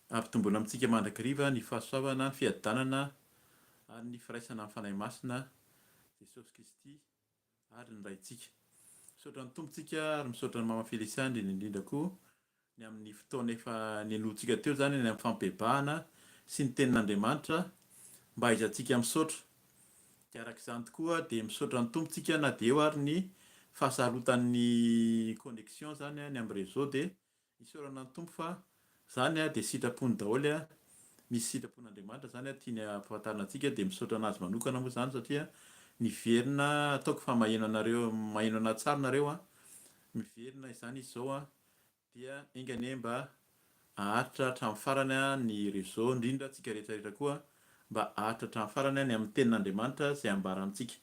ampitomboina amintsika mandrakariva ny fahasoavana, ny fiadanana ary ny firaisana amin'ny Fanahy Masina Jesosy Kristy ary ny Raintsika. Misaotra ny Tompo tsika ary misaotra an'i Mama Felicia indrindra indrindra koa ny amin'ny fotoana efa nenointsika teo izany ny amin'ny fampibebahana sy ny tenin'Andriamanitra mba hahaizantsika misaotra. Dia araka izany tokoa dia misaotra ny Tompo tsika na dia eo ary ny fahasarotan'ny connexion izany ny amin'ny réseau dia isaorana ny Tompo fa izany dia sitrapony daholo, misy sitrapon'Andriamanitra izany tiany hampahafantarina antsika dia misaotra an'azy manokana moa izany satria niverina ataoko fa maheno anareo maheno anah tsara nareo an, miverina izany izy izao an, Dia enga anie mba haharitra hatramin'ny farany ny réseau, indrindra antsika rehetra rehetra koa mba haharitra hatramin'ny farany ny amin'ny tenin'Andriamanitra izay ambara amintsika.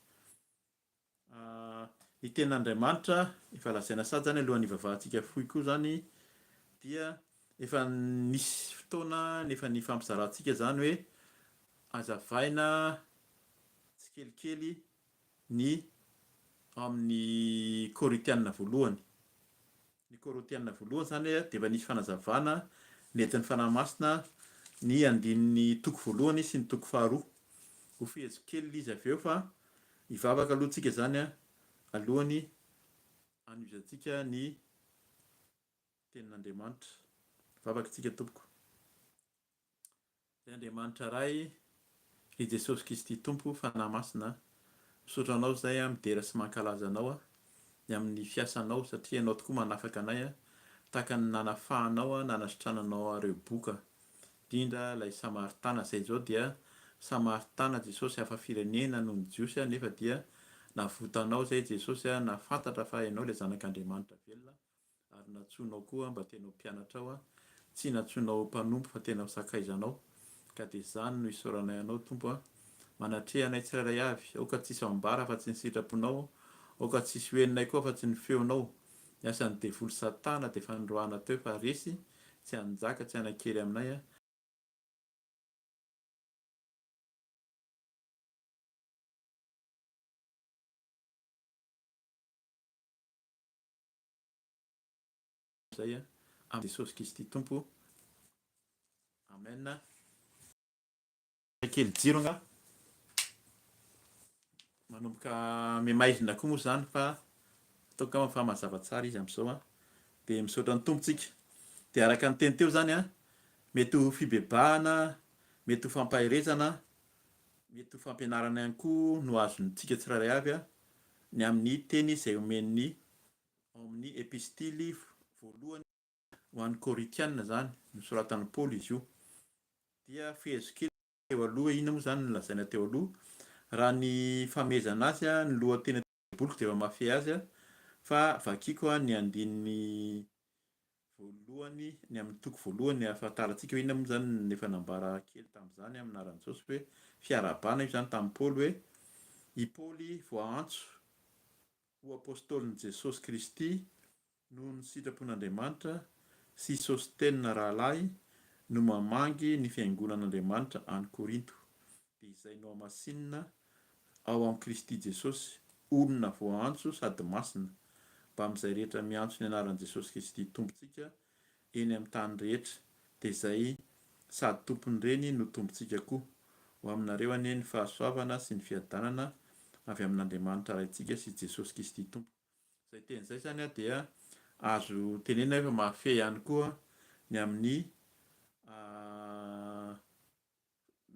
Ny tenin'Andriamanitra efa lazaina sady izany alohan'ny hivavahantsika fohy koa izany dia efa nisy fotoana efa nifampizarantsika izany hoe azavaina tsikelikely ny ao amin'ny Korintiana voalohany. Ny Korintiana voalohany izany dia efa nisy fanazavana nentin'ny Fanahy Masina ny andininy toko voalohany sy ny toko faharoa. Ho feheziko kely ilay izy avy eo fa hivavaka aloha tsika izany alohan'ny hanohizantsika ny Tenin'Andriamanitra. Vavaka tsika tompoko. Ry Andriamanitra Ray, ry Jesosy Kristy Tompo, Fanahy Masina, misaotra Anao izay aho, midera sy mankalaza Anao aho, ny amin'ny fiasanao, satria Ianao tokoa manafaka anay, tahaka ny nanafahanao, nanasitrananao ireo boka, indrindra ilay Samaritana, izay izao dia Samaritana Jesosy, hafa firenena noho ny Jiosy, nefa dia navotanao izay Jesosy, nahafantatra fa Ianao ilay Zanak'Andriamanitra velona, Ary nantsoinao koa mba tena ho mpianatrao aho, tsy nantsoinao ho mpanompo fa tena ho sakaizanao, ka dia izany no isaoranay Anao Tompo a! Manatreha anay tsirairay avy, aoka tsy hisy ambara afa-tsy ny sitraponao, Aoka tsy hisy ho henonay koa afa-tsy ny feonao. Ny asan'ny devoly satana dia fandroahana teo fa resy, tsy hanjaka, tsy hanan-kery aminay. Izay amin'i Jesosy Kristy Tompo. Amen. Kely jiro angaha? Manomboka mihamaizina koa moa izany fa ataoko angamba fa mazava tsara izy amin'izao an. Dia misaotra ny Tompo tsika. Dia araka ny teny teo izany an, mety ho fibebahana, mety ho fampaherezana, mety ho fampianarana ihany koa no azontsika tsirairay avy an, ny amin'ny teny izay omen'ny ao amin'ny epistily voalohany ho an'ny Korintiana izany, nosoratan'i Paoly izy io. Dia fehezo kely teo aloha, inona moa izany no nolazaina teo aloha? Raha ny famehezana azy, ny lohateny Baiboliko dia efa mahafehy azy, fa vakiko ny andininy voalohany, ny amin'ny toko voalohany ahafantarantsika hoe inona moa izany no efa nambara kely tamin'izany amin'ny anaran'i Jesosy hoe fiarahabana io izany tamin'i Paoly hoe i Paoly voaantso ho apostolin'i Jesosy Kristy Noho ny sitrapon'Andriamanitra sy Sostena rahalahy no mamangy ny fiangonan'Andriamanitra any Korinto, dia izay nohamasinina ao amin'i Kristy Jesosy, olona voaantso sady masina, mbamin'izay rehetra miantso ny anaran'i Jesosy Kristy Tompontsika eny amin'ny tany rehetra, dia izay sady Tompon'ireny no Tompontsika koa. Ho aminareo anie ny fahasoavana sy ny fiadanana avy amin'Andriamanitra Raintsika sy Jesosy Kristy Tompo. Izay teny izay izany dia azo tenenina hoe efa mahafehy ihany koa ny amin'ny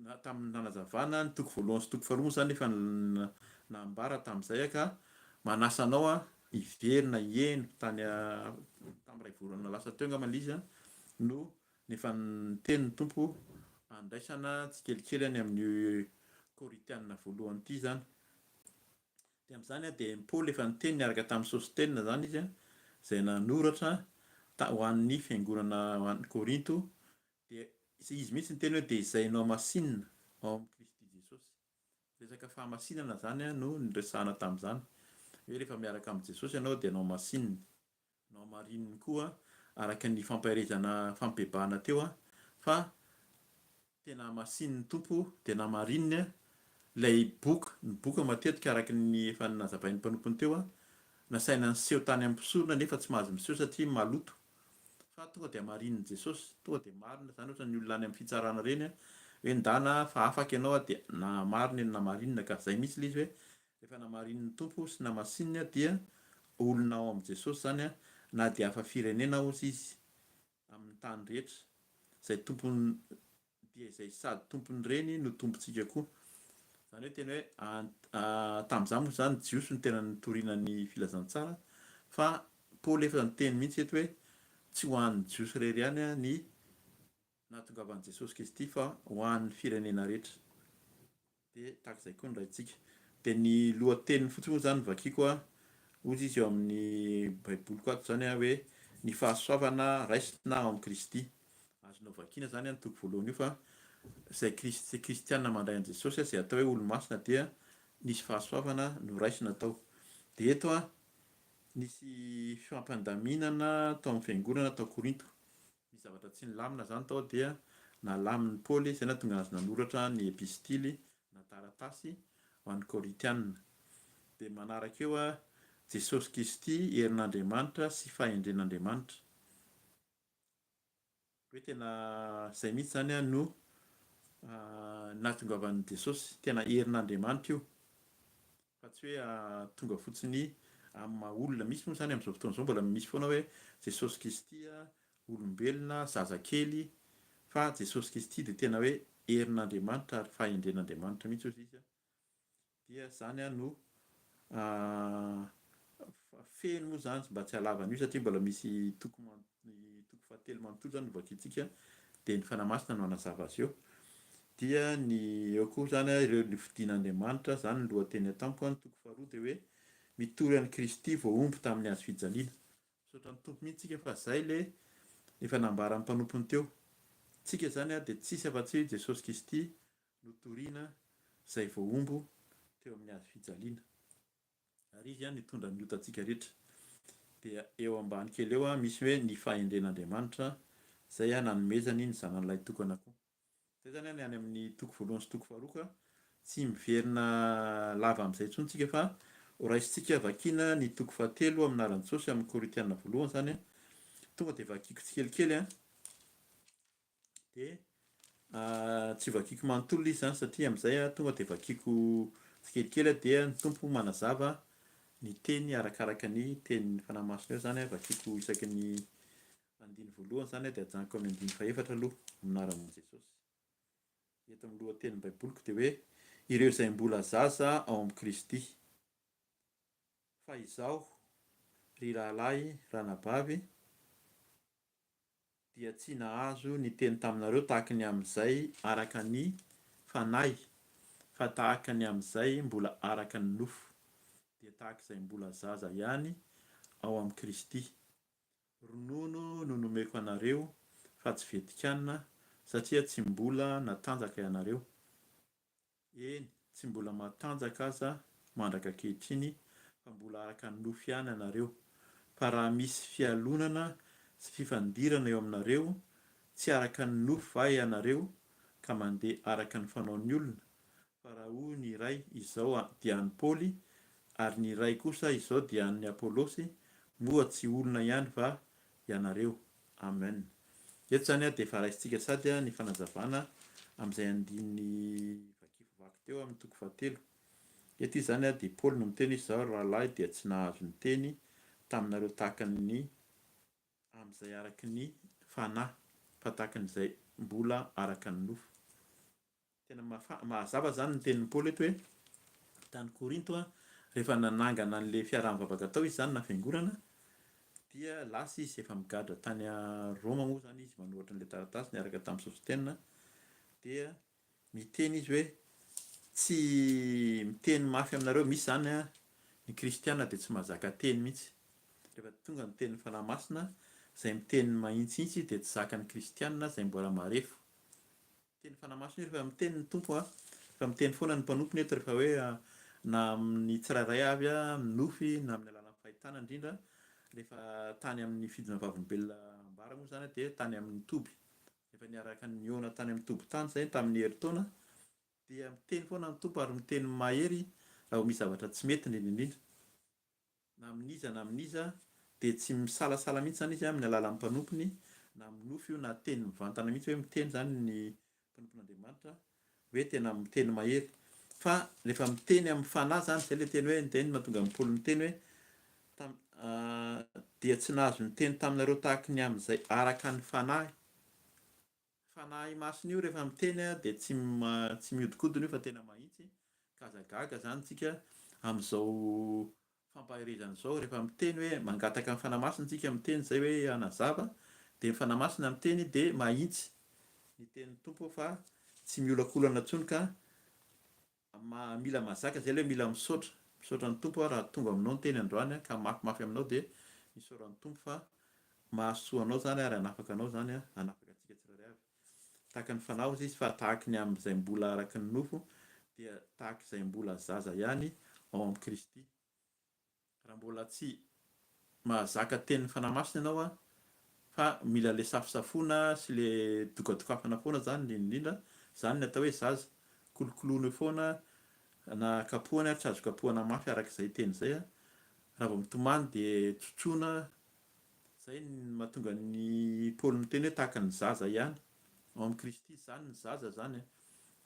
na tamin'ny nanazavana ny toko voalohany sy toko faharoa moa izany efa nambara tamin'izay ka manasa anao hiverina hihaino tany tamin'ny iray volana lasa teo angamba ilay izy no efa niteny ny Tompo handraisana tsikelikely any amin'io Korintiana voalohany ity izany. Dia amin'izany dia Paoly efa niteny niaraka tamin'i Sostena izany izy, izay nanoratra ho an'ny fiangonana ho an'i Korinto, dia izy mihitsy niteny hoe dia izay nohamasinina ao amin'i Kristy Jesosy. Resaka fahamasinana izany no niresahana tamin'izany, hoe rehefa miaraka amin'i Jesosy ianao dia nohamasininy. Nohamarininy koa araka ny fampaherezana fampibebahana teo fa tena hamasinin'ny Tompo dia namarininy ilay boka, ny boka matetika araka ny efa nazavain'ny mpanompony teo, nasaina niseho tany amin'ny mpisorona nefa tsy mahazo miseho satria maloto fa tonga dia hamarinin'i Jesosy, tonga dia marina izany ohatran'ny olona any amin'ny fitsarana ireny hoe ndana fa afaka ianao dia namarina eny namarinina ka izay mihitsy ilay izy hoe Rehefa namarinin'ny Tompo sy namasininy dia olona ao amin'i Jesosy izany na dia hafa firenena oza izy amin'ny tany rehetra, izay tompon dia izay sady tompon'ireny no tompontsika koa. Izany hoe tena hoe tamin'izany moa izany Jiosy no tena nitoriana ny filazantsara fa Paoly efa niteny mihitsy eto hoe tsy ho an'ny Jiosy irery ihany ny nahatongavan'i Jesosy Kristy fa ho an'ny firenena rehetra. Dia tahaka izay koa ny Raintsika. Dia ny lohateniny fotsiny moa izany no vakiko a, hozy izy eo amin'ny baiboliko ato izany a, hoe ny fahasoavana raisina ao amin'i Kristy. Azonao vakiana izany ny toko voalohany io fa izay kristiana mandray an'i Jesosy, izay atao hoe olo-masina dia nisy fahasoavana noraisina tao. Dia eto a, nisy fifampandaminana tao amin'ny fiangonana tao Korinto. Nisy zavatra tsy nilamina izany tao dia nalamin'i Paoly, izay nahatonga azy nanoratra ny epistily na taratasy ho an'ny Korintiana. Dia manaraka eo Jesosy Kristy herin'Andriamanitra sy fahendren'Andriamanitra. Hoe tena izay mihitsy izany no nahatongavan'i Jesosy, tena herin'Andriamanitra io. Fa tsy hoe tonga fotsiny amin'ny maha olona. Misy moa izany amin'izao fotoana izao mbola misy foana hoe Jesosy Kristy olombelona, zazakely, fa Jesosy Kristy dia tena hoe herin'Andriamanitra ary fahendren'Andriamanitra mihitsy hozy izy. Dia izany no feno moa izany mba tsy halava an'io satria mbola misy toko Ny toko fahatelo manontolo izany no vakintsika dia ny Fanahy Masina no hanazava azy eo. Dia ny eo koa izany ireo nofidin'Andriamanitra, izany ny lohateny atamiko. Ny toko faharoa dia hoe mitory an'i Kristy voahombo tamin'ny hazo fijaliana. Misaotra ny Tompo mihitsy tsika fa izay le efa nambaran'ny mpanompony teo. Tsika izany dia tsisy afa-tsy Jesosy Kristy notorina izay voahombo teo amin'ny hazo fijaliana. Ary Izy nitondra ny otantsika rehetra. Dia eo ambany kely eo misy hoe ny fahendren'Andriamanitra izay nanomezany ny Zanany Lahitokana koa. Izay izany ny any amin'ny toko voalohany sy toko faharoa ka tsy miverina lava amin'izay intsony tsika fa horaisintsika vakiana ny toko fahatelo amin'ny anaran'i Jesosy amin'ny Korintiana voalohany izany. Tonga dia vakiako tsikelikely an. Dia tsy vakiako manontolo ilay izy izany satria amin'izay tonga dia vakiako tsikelikely dia ny Tompo manazava ny teny arakaraka ny tenin'ny Fanahy Masina eo izany, vakiako isaky ny andiny voalohany izany dia ajanoko amin'ny andiny fahefatra aloha amin'ny anaran'i Jesosy. Eto amin'ny lohatenin'ny Baiboliko dia hoe ireo izay mbola zaza ao amin'i Kristy. Fa izaho, ry rahalahy, ranabavy, dia tsy nahazo niteny taminareo tahaka ny amin'izay araka ny fanahy, fa tahaka ny amin'izay mbola araka ny nofo, dia tahaka izay mbola zaza ihany ao amin'i Kristy. Ronono no nomeko anareo, fa tsy vetikanina, satria tsy mbola natanjaka ianareo. Eny, tsy mbola matanjaka aza mandraka ankehitriny fa mbola araka ny nofo ihany ianareo. Fa raha misy fialonana sy fifandirana eo aminareo, tsy araka ny nofo va ianareo ka mandeha araka ny fanaon'ny olona? Fa raha hoy ny iray, Izao dia an'i Paoly, ary ny iray kosa, Izao dia an'i Apolosy, moa tsy olona ihany va ianareo? Amen. Eto izany dia efa raisintsika sady ny fanazavana amin'izay andininy vakivaky teo amin'ny toko fahatelo. Eto izy izany dia Paoly no miteny hoe izaho ry rahalahy dia tsy nahazo niteny taminareo tahaka ny amin'izay araka ny fanahy fa tahaka ny izay mbola araka ny nofo. Tena mazava izany ny tenin'i Paoly eto hoe tany Korinto rehefa nanangana an'ilay fiaraha-mivavaka tao izy izany na fiangonana dia lasa izy efa migadra tany Roma moa izany izy manoratra an'ilay taratasy niaraka tamin'i Sostena dia miteny izy hoe tsy miteny mafy aminareo misy izany ny kristiana dia tsy mahazaka teny mihitsy rehefa tonga ny tenin'ny Fanahy Masina izay miteny mahintsihitsy dia tsy zakan'ny kristiana izay mbola marefo. Teny Fanahy Masina io rehefa miteny ny Tompo a, rehefa miteny foana ny mpanompony eto rehefa hoe na amin'ny tsirairay avy amin'ny nofy na amin'ny alalan'ny fahitana indrindra rehefa tany amin'ny fidina vavolombelona ambara moa izany dia tany amin'ny toby rehefa niaraka nihaona tany amin'ny toby tany izay tamin'ny herintaona dia miteny foana ny Tompo ary miteny mahery raha vao misy zavatra tsy mety indrindra indrindra. Na amin'iza na amin'iza, dia tsy misalasala mihitsy izany izy amin'ny alalan'ny mpanompony, na amin'ny nofy io na teny mivantana mihitsy hoe miteny izany ny mpanompon'Andriamanitra, hoe tena miteny mahery. Fa rehefa miteny amin'ny fanahy izany, izay ilay teny hoe, izay no mahatonga an'i Paoly miteny hoe, tam, dia tsy nahazo niteny taminareo tahaky ny amin'izay araka ny fanahy. Fanahy Masina io rehefa miteny dia tsy tsy mihodinkodina io fa tena mahitsy ka aza gaga zany tsika amin'izao fampaherezana izao rehefa miteny hoe mangataka ny Fanahy Masina tsika miteny zay hoe hanazava dia ny Fanahy Masina miteny dia mahitsy ny tenin'ny Tompo fa tsy miolakolana intsony ka Mila mazaka zay aloha mila misaotra, misaotra ny Tompo raha tonga aminao ny teny androany ka mafimafy aminao dia misaora ny Tompo fa mahasoa anao zany ary hanafaka anao zany hanafaka antsika tsirairay avy. Tahaka ny fanahy hozy izy fa tahaky ny amin'izay mbola araky ny nofo dia tahaka izay mbola zaza ihany ao amin'i Kristy. Raha mbola tsy mahazaka tenin'ny Fanahy Masina ianao an, fa mila le safosafoana sy le dokadokafana foana zany indrindra indrindra, zany ny atao hoe zaza, kolokoloina eo foana na kapohana ary tsy azo kapohana mafy araka izay teny izay an, raha vao mitomany dia tsotsoina, zay no mahatonga an'i Paoly miteny hoe tahaka ny zaza ihany ao amin'i Kristy, zany ny zaza zany an,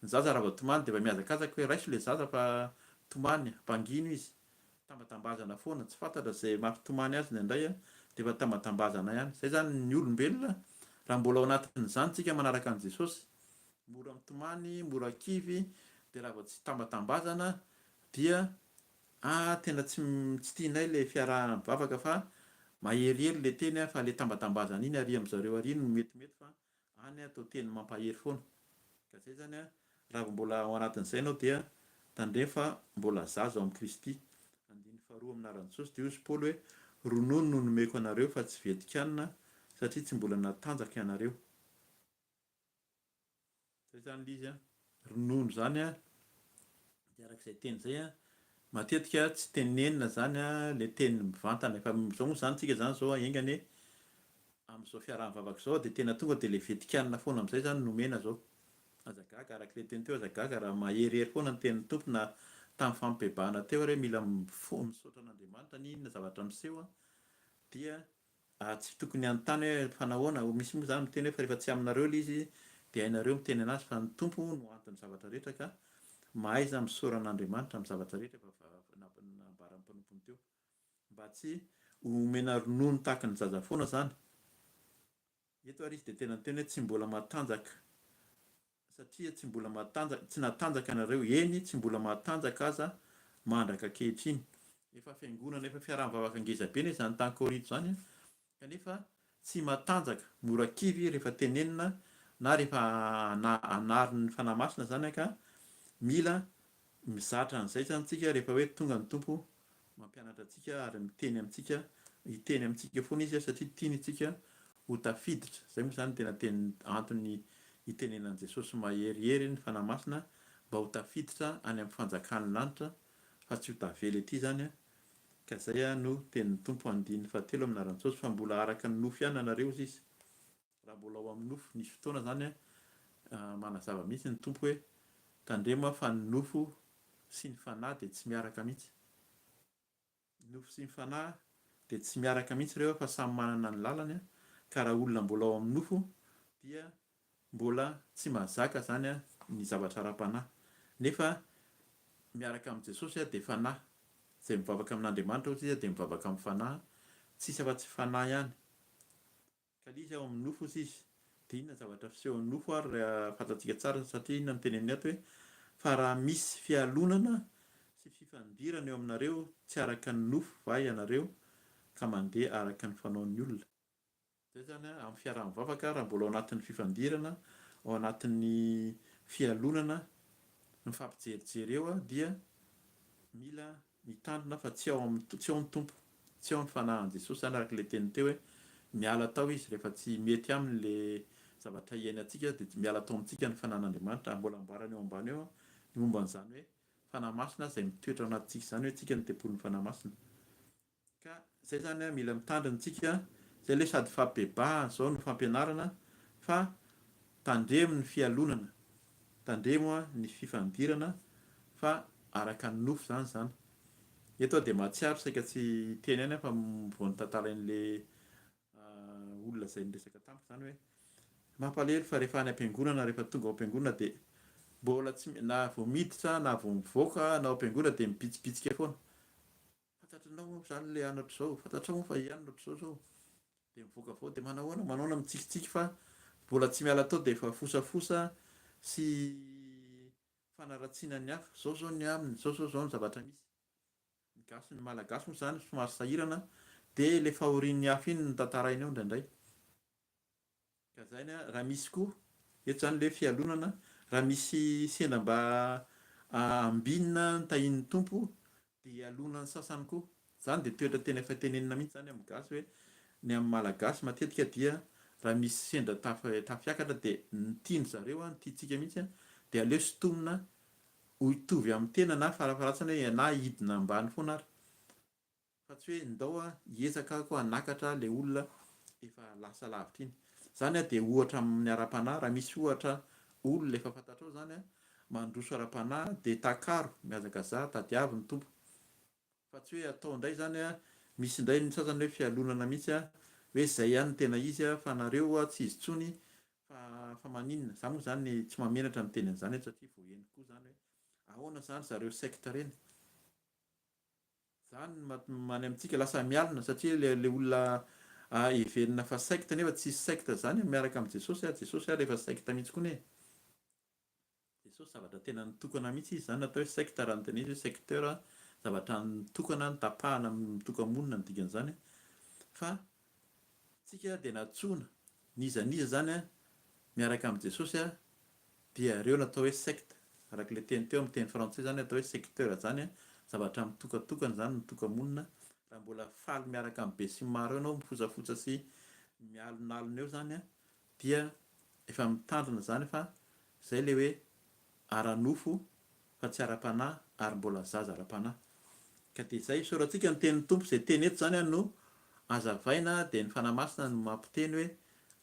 ny zaza raha vao tomany dia efa mihazakazaka hoe raiso le zaza fa tomany, ampangino izy, Tambatambazana foana, tsy fantatra izay mampitomany azy indraindray dia efa tambatambazana ihany. Izay izany ny olombelona raha mbola ao anatin'izany tsika manaraka an'i Jesosy. Mora mitomany, mora kivy, dia raha vao tsy tambatambazana dia ah tena tsy tsy tianay ilay fiarahana mivavaka fa maherihery ilay teny fa ilay tambatambazana iny ary amin'zareo ary no metimety fa Any atao teny mampahery foana. Ka zay zany an, raha vao mbola ao anatin'izay ianao dia tandremo fa mbola zaza ao amin'i Kristy. Andininy faharoa amin'ny anaran'i Jesosy dia hozy Paoly hoe, Ronono no nomeko anareo fa tsy vetikanina satria tsy mbola natanjaka ianareo. Zay zany le izy an. Ronono zany an, dia araka izay teny izay an. Matetika tsy tenenina izany ilay teny mivantana. Efa izao moa izany tsika izany izao enga anie amin'izao fiaraha-mivavaka izao dia tena tonga dia ilay vetikanina foana amin'izay izany no omena izao. Aza gaga araka ilay teny teo, aza gaga raha maherihery foana ny tenin'ny Tompo na tamin'ny fampibebahana teo ary hoe mila misaotra an'Andriamanitra n'inona zavatra miseho dia tsy tokony hanontany hoe fa nahoana, misy moa izany miteny hoe fa rehefa tsy aminareo ilay izy dia hainareo miteny anazy fa ny Tompo no anton'ny zavatra rehetra ka mahaiza misaora an'Andriamanitra amin'ny zavatra rehetra efa nambaran'ny mpanompony teo. Mba tsy ho omena ronono tahaky ny zaza foana izany. Eto ary izy dia tena niteny hoe tsy mbola matanjaka satria tsy mbola matanjaka, tsy natanjaka ianareo, eny tsy mbola matanjaka aza mandraka ankehitriny. Efa fiangonana, efa fiaraha-mivavaka ngeza be anie izany tany Korinto izany an, kanefa tsy matanjaka, mora kivy rehefa tenenina na rehefa anarin'ny Fanahy Masina izany an, ka mila mizatra an'izay izany tsika rehefa hoe tonga ny Tompo mampianatra antsika ary miteny amintsika, hiteny amintsika foana Izy satria tiany isika ho tafiditra, izay moa izany no tena teny antony itenenan'i Jesosy maherihery ny Fanahy Masina mba ho tafiditra any amin'ny fanjakan'ny lanitra fa tsy ho tavela ety izany ka izay no tenin'ny Tompo andininy fahatelo amin'ny anaran'i Jesosy fa mbola araka ny nofo ihany ianareo hozy Izy raha mbola ao amin'ny nofo, nisy fotoana izany manazava mihitsy ny Tompo hoe tandremo fa ny nofo sy ny fanahy dia tsy miaraka mihitsy. Ny nofo sy ny fanahy dia tsy miaraka mihitsy ireo fa samy manana ny lalany ka raha olona mbola ao amin'ny nofo dia mbola tsy mahazaka izany ny zavatra ara-panahy nefa miaraka amin'i Jesosy dia fanahy izay mivavaka amin'Andriamanitra hozy izy dia mivavaka amin'ny fanahy tsisy afa-tsy fanahy ihany Ka le izy ao amin'ny nofo ozy izy. Dia inona zavatra fisehon'ny nofo ary raha fantatsika tsara satria inona no teneniny ato hoe fa raha misy fialonana sy fifandirana eo aminareo tsy araka ny nofo va ianareo ka mandeha araka ny fanaon'ny olona. Zay zany amin'ny fiaraha-mivavaka raha mbola ao anatin'ny fifandirana, ao anatin'ny fialonana, mifampijerijery eo dia mila Mitandrina fa tsy ao amin'ny tsy ao ny Tompo, tsy ao ny Fanahin'i Jesosy izany araka ilay teniny teo hoe miala tao izy rehefa tsy mety aminy ilay zavatra iainantsika dia miala tao amintsika ny Fanahin'Andriamanitra ary mbola ambarany eo ambany eo ny momba an'izany hoe Fanahy Masina izay mitoetra ao anatintsika izany hoe tsika no tempolin'ny Fanahy Masina. Ka zay zany a, mila mitandrina tsika, zay le sady fampibebahana zao no fampianarana fa tandremo ny fialonana, tandremo a ny fifandirana fa araka ny nofo zany zany. Eto aho dia mahatsiaro saika tsy hiteny ihany aho fa vao notantarain'le olona izay niresaka tamiko izany hoe mampalahelo fa rehefa any am-piangonana, rehefa tonga ao am-piangonana dia mbola tsy na vao miditra na vao mivoaka na ao am-piangonana dia mibitsibitsika foana. Fantatrinao moa izany ilay anatra izao, fantatrao moa fa hianatra izao izao. Dia mivoaka avy ao dia manahoana, manahoana mitsikitsiky fa mbola tsy miala tao dia efa fosafosa sy fanaratsiana ny hafa. Izao izao ny aminy, izao izao izao ny zavatra misy. Ny gasy, ny malagasy moa izany somary sahirana dia ilay fahorian'ny hafa iny no tantaraina eo indraindray. Ka zany a, raha misy koa, eto zany le fialonana, raha misy sendra mba ambinina ny tahian'ny Tompo dia hialona ny sasany koa. Zany dia toetra tena efa tenenina mihitsy zany amin'ny gasy hoe ny amin'ny malagasy matetika dia raha misy sendra tafiakatra dia ny tian-dry zareo an, ny tiantsika mihitsy an, dia aleo sintomina ho hitovy amin'ny tena na farafaharatsiny hoe na hidina ambany foana ary. Fa tsy hoe ndao a hiezaka ako hanakatra le olona efa lasa lavitra iny. Zany a dia ohatra amin'ny ara-panahy, raha misy ohatra olona efa fantatrao zany a mandroso ara-panahy dia takaro, mihazakazaha, tadiavo ny Tompo. Fa tsy hoe atao indray zany a, misy indray ny sasany hoe fialonana mihitsy a, hoe zay ihany no tena izy a, fa nareo a tsy izy tsony fa fa maninona. Za moa zany tsy mahamenatra miteny an'izany eto satria voahenoko koa zany hoe ahoana zany zareo secte reny. Zany no any amintsika lasa mialona satria le le olona heverina fa secte nefa tsisy secte zany miaraka amin'i Jesosy a, Jesosy ary efa secte mihitsy koa ne. Jesosy zavatra tena nitokana mihitsy izy zany natao hoe secte raha ny tena izy hoe secteur zavatra nitokana nitapahana mitoka-monina ny dikan'izany fa tsika dia natsoina n'iza n'iza zany miaraka amin'i Jesosy dia ireo natao hoe secte, araka ilay teny teo amin'ny teny frantsay izany atao hoe secteur izany zavatra mitokatokana izany, mitoka-monina, raha mbola faly miaraka amin'ny besinimaro eo ianao mifotsafotsa sy mialonalona eo izany dia efa mitandrina izany fa izay ilay hoe ara-nofo fa tsy ara-panahy ary mbola zaza ara-panahy. Ka dia izay, isaorantsika ny tenin'ny Tompo, izay teny eto izany no azavaina dia ny Fanahy Masina no mampiteny hoe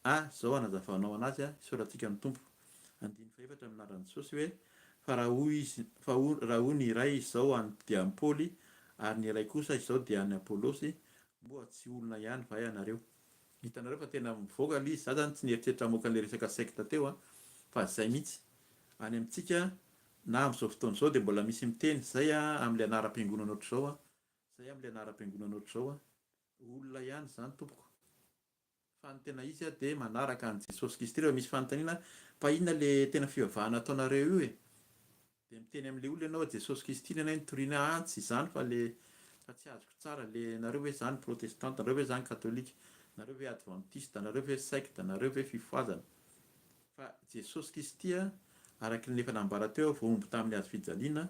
a izao anazavanao anazy a, isaorantsika ny Tompo. Andininy fahefatra amin'ny anaran'i Jesosy hoe fa raha hoy izy fa ho raha hoy ny iray izao any dia an'i Paoly ary ny iray kosa izao dia an'i Apolosy, moa tsy olona ihany va ianareo? Hitanareo fa tena mivoaka ilay izy, za zany tsy nieritreritra hamoaka an'ilay resaka secte teo an, fa zay mihitsy. Any amintsika na amin'izao fotoana izao dia mbola misy miteny zay an amin'ilay anaram-piangonana ohatr'izao an, zay amin'ilay anaram-piangonana ohatr'izao an. Olona ihany izany tompoko. Fa ny tena izy dia manaraka an'i Jesosy Kristy. Rehefa misy fanontaniana fa inona le tena fivavahana ataonareo io e? Dia miteny amin'ilay olona ianao hoe Jesosy Kristy ny anay no toriana an tsy izany fa le fa tsy azoko tsara le nareo ve zany protestanta nareo ve zany katolika nareo ve adventiste nareo ve secte nareo ve fifohazana fa Jesosy Kristy araky ny efa nambara teo voahombo tamin'ny hazo fijaliana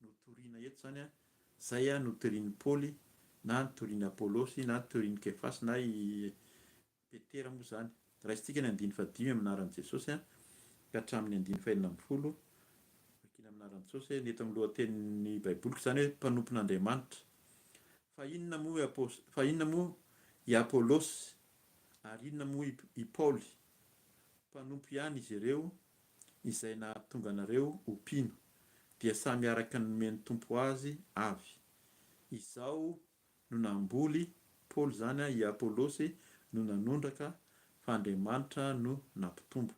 no toriana eto zany an zay no torian'i Paoly na ny torian'i Apolosy na ny torian'i Kefasy na i Petera moa izany. Raisintsika ny andininy fahadimy amin'ny anaran'i Jesosy ka hatramin'ny andininy fahenina ambin'ny folo. Vakina amin'ny anaran'i Jesosy. Ny eto amin'ny lohatenin'ny Baiboliko izany hoe mpanompon'Andriamanitra. Fa inona moa i Apos- fa inona moa i Apolosy ary inona moa i, i Paoly? Mpanompo ihany izy ireo izay nahatonga anareo ho mpino, dia samy araka ny nomen'ny Tompo azy avy. Izao no namboly, Paoly izany, i Apolosy no nanondraka, fa Andriamanitra no nampitombo.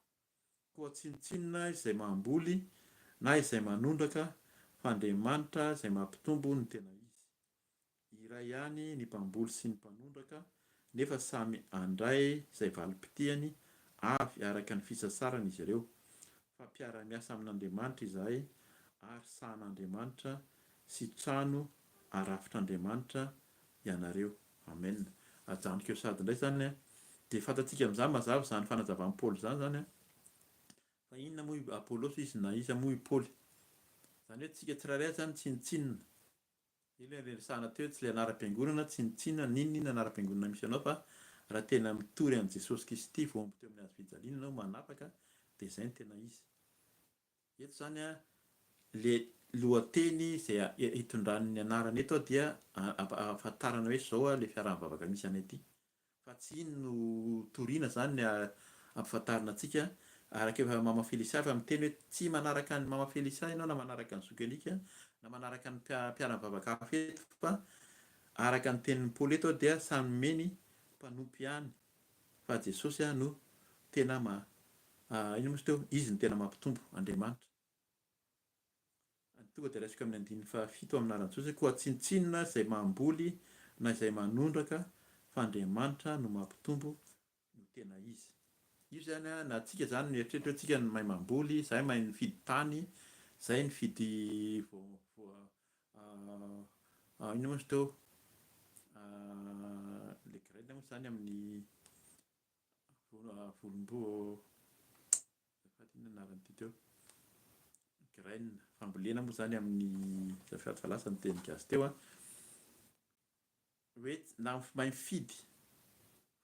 Koa tsinontsinona izay mamboly na izay manondraka, fa Andriamanitra izay mampitombo no tena izy. Iray ihany ny mpamboly sy ny mpanondraka, nefa samy handray izay valim-pitiany avy araka ny fisasarany izy ireo, fa mpiara-miasa amin'Andriamanitra izahay ary sahan'Andriamanitra sy trano arafitr'Andriamanitra ianareo. Amen. Ajanoko eo sady indray izany an. Dia fantatsika amin'izany mazava izany fanazavan'i Paoly izany izany an. Fa inona moa i Apolosy izy na iza moa i Paoly? Izany hoe tsika tsirairay izany tsinontsinona. Iny ilay resahana teo tsy ilay anaram-piangonana tsinontsinona n'inon'inona anaram-piangonana misy anao fa raha tena mitory an'i Jesosy Kristy voahombo teo amin'ny hazo fijaliana ianao manapaka dia izay no tena izy. Eto izany an le lohateny izay itondrany ny anarana eto dia ahafantarana hoe izao ilay fiaraha-mivavaka misy anay ity. Fa tsy iny no toriana zany ny ampifantarina antsika, araka efa Mama Felicia efa miteny hoe tsy manaraka an'i Mama Felicia ianao na manaraka an'i Zoky Alika na manaraka ny mpiara-mivavaka hafa eto fa araka ny tenin'i Paoly eto dia samy nomeny mpanompo ihany fa Jesosy no tena ma inona moa izy teo? Izy no tena mampitombo, Andriamanitra. Tonga dia raisiko amin'ny andininy fahafito amin'ny anaran'i Jesosy hoe, Koa tsinontsinona izay mamboly na izay manondraka, fa Andriamanitra no mampitombo no tena izy. Io izany an, na antsika izany mieritreritra hoe tsika no mahay mamboly, izahay mahay mifidy tany, izahay nifidy voa inona moa izy teo, le graine moa izany amin'ny volombo. Azafady inona anaran'ity teo? Graine. Fambolena moa izany amin'ny azafady fa lasa ny teny gasy teo an. Hoe na mahay mifidy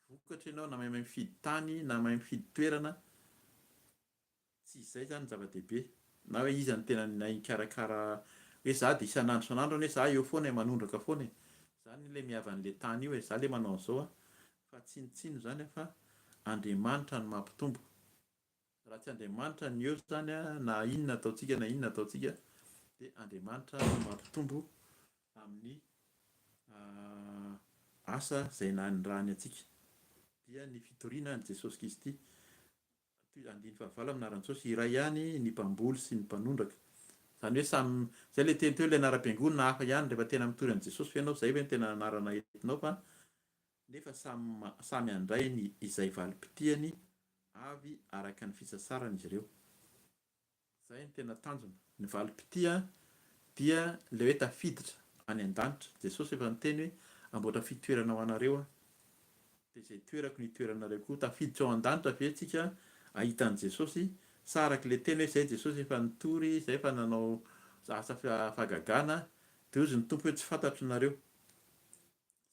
vokatra ianao na mahay mifidy tany na mahay mifidy toerana, tsy izay izany no zava-dehibe. Na hoe iza no tena nahay nikarakara hoe za dia isan'andro isan'andro anie za eo foana e, manondraka foana e. Za anie ilay miava an'ilay tany io e, za ilay manao an'izao an. Fa tsinontsinona izany fa Andriamanitra no mampitombo. Raha tsy Andriamanitra no eo izany na inona ataontsika na inona ataontsika dia Andriamanitra no mampitombo amin'ny asa izay nanirahany antsika. Dia ny fitoriana an'i Jesosy Kristy. Toy andininy fahavalo amin'ny anaran'i Jesosy, iray ihany ny mpamboly sy ny mpanondraka. Izany hoe samy, izay ilay teny teo ilay anaram-piangonana hafa ihany rehefa tena mitory an'i Jesosy ve ianao, izay ve no tena anarana entinao fa nefa samy samy handray ny izay valim-pitiany avy araka ny fisasarany izy ireo. Izay no tena tanjona. Ny valim-pitia dia ilay hoe tafiditra any an-danitra. Jesosy efa niteny hoe hamboatra fitoerana ho anareo aho. Dia izay toerako no hitoeranareo koa. Tafiditra ao an-danitra ve tsika hahita an'i Jesosy sa araka ilay teny hoe izay Jesosy efa nitory, izay efa nanao asa fahagagana dia hozy ny Tompo hoe tsy fantatro nareo.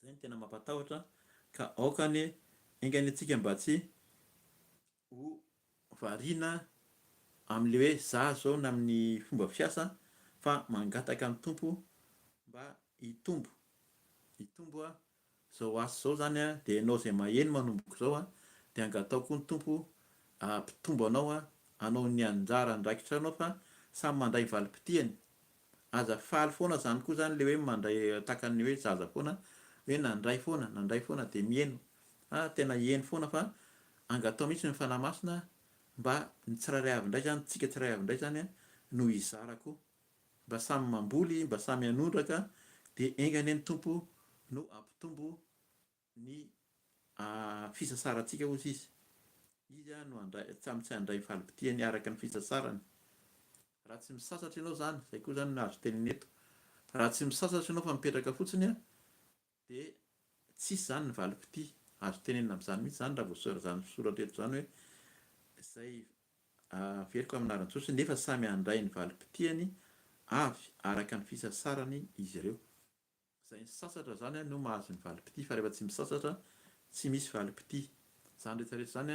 Izay no tena mampatahotra ka aoka anie enga anie tsika mba tsy ho variana amin'ilay hoe za zao na amin'ny fomba fiasa fa mangataka ny Tompo mba. hitombo. Hitombo izao asa izao izany dia ianao izay maheno manomboka izao dia angatao koa ny Tompo hampitombo anao hanao ny anjara andraikitra anao fa samy mandray ny valim-pitiany. Aza faly foana izany koa izany ilay hoe mandray tahaka ny hoe zaza foana hoe nandray foana, nandray foana dia miheno. Ah tena heno foana fa angatao mihitsy ny Fanahy Masina mba ny tsirairay avy indray izany, tsika tsirairay avy indray izany no hizara koa. Mba samy mamboly, mba samy hanondraka dia enga anie ny Tompo no hampitombo ny fisasarantsika hozy izy. Izy no handray, samy tsy handray valim-pitiany araka ny fisasarany. Raha tsy misasatra ianao izany, izay koa izany no azo tenenina eto, raha tsy misasatra ianao fa mipetraka fotsiny dia tsisy izany ny valim-pitia. Azo tenenina amin'izany mihitsy izany raha vao izany soratra eto izany hoe izay averiko amin'ny anaran'i Jesosy nefa samy handray ny valim-pitiany avy araka ny fisasarany izy ireo. Izay misasatra izany no mahazo ny valim-pitia fa rehefa tsy misasatra tsy misy valim-pitia. Izany rehetra rehetra izany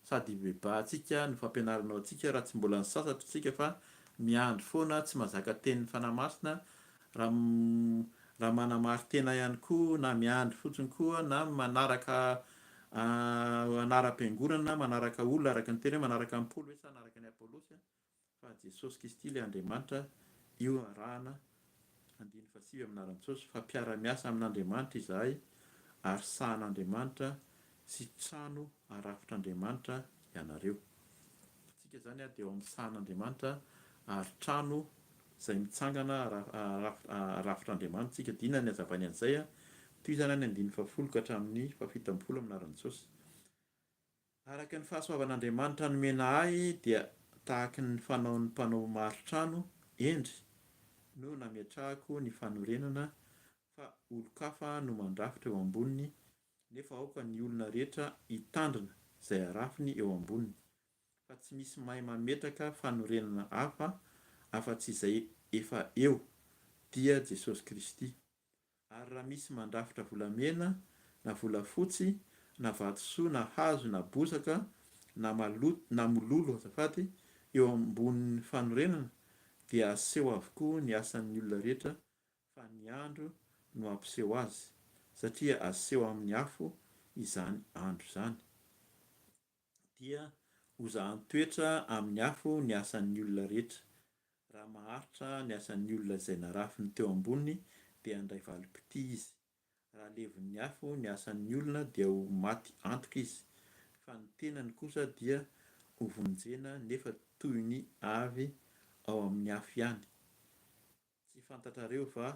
sady ibebahantsika no fampianarana ho antsika raha tsy mbola nisasatra isika fa miandry foana tsy mahazaka tenin'ny Fanahy Masina raha raha manamari-tena ihany koa na miandry fotsiny koa na manaraka anaram-piangonana manaraka olona araka ny teny hoe manaraka an'i Paoly ve sa hanaraka an'i Apolosy Fa Jesosy Kristy ilay Andriamanitra io arahana andininy fahasivy amin'ny anaran'i Jesosy fa mpiara-miasa amin'Andriamanitra izahay ary sahan'Andriamanitra sy trano arafitr'Andriamanitra ianareo. Tsika izany dia ao amin'ny sahan'Andriamanitra ary trano izay mitsangana arafitr'Andriamanitra tsika. Dia inona ny hazavainy an'izay? Tohizana ny andininy fahafolo ka hatramin'ny fahafito ambinifolo amin'ny anaran'i Jesosy. Araka ny fahasoavan'Andriamanitra nomena ahy dia tahaky ny fanaon'ny mpanao mari-trano hendry no nametrahako ny fanorenana fa olon-kafa no mandrafitra eo amboniny nefa aoka ny olona rehetra hitandrina izay arafiny eo amboniny fa tsy misy mahay mametraka fanorenana hafa afa-tsy izay efa eo dia Jesosy Kristy. Ary raha misy mandrafitra volamena, na volafotsy, na vatosoa, na hazo, na bozaka, na maloto, na mololo, azafady, eo ambonin'ny fanorenana, dia aseho avokoa ny asan'ny olona rehetra, fa ny andro no hampiseho azy, satria aseho amin'ny afo izany andro izany. Dia hozahan-toetra amin'ny afo ny asan'ny olona rehetra. Raha maharitra ny asan'ny olona izay narafiny teo amboniny dia handray valim-pitia izy. Raha levon'ny afo ny asan'ny olona dia ho maty antoka izy, fa ny tenany kosa dia hovonjena nefa toy ny avy ao amin'ny afo ihany. Tsy fantatrareo va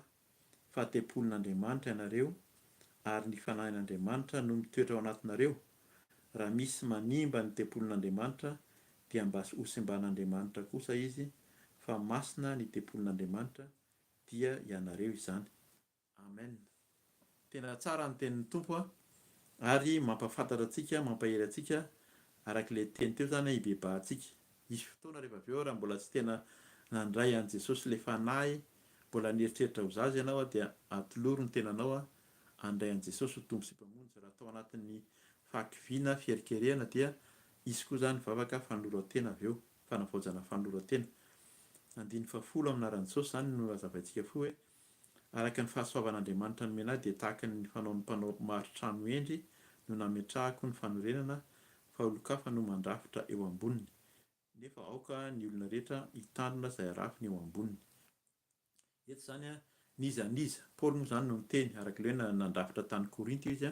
fa tempolin'Andriamanitra ianareo ary ny Fanahin'Andriamanitra no mitoetra ao anatinareo? Raha misy manimba ny tempolin'Andriamanitra dia mba hosimban'Andriamanitra kosa izy, fa masina ny tempolin'Andriamanitra, dia ianareo izany. Amen! Tena tsara ny tenin'ny Tompo a! Ary mampafantatra antsika, mampahery antsika araka ilay teny teo izany hibebahantsika. Hisy fotoana rehefa avy eo raha mbola tsy tena nandray an'i Jesosy ilay Fanahy, mbola nieritreritra ho zaza ianao dia atolory ny tenanao handray an'i Jesosy ho Tompo sy Mpamonjy. Raha tao anatin'ny fahakiviana, fiherikerehana dia hisy koa izany vavaka fanoloran-tena avy eo, fanavaozana fanoloran-tena. Andininy fahafolo amin'ny anaran'i Jesosy izany no hazavaintsika fohy hoe, Araka ny fahasoavan'Andriamanitra nomena ahy dia tahaka ny fanaon'ny mpanao mari-trano hendry no nametrahako ny fanorenana fa olon-kafa no mandrafitra eo amboniny. Nefa aoka ny olona rehetra hitandrina izay arafiny eo amboniny. Eto izany n'iza n'iza, Paoly moa izany no niteny, araka ilay hoe nandrafitra tany Korinto izy,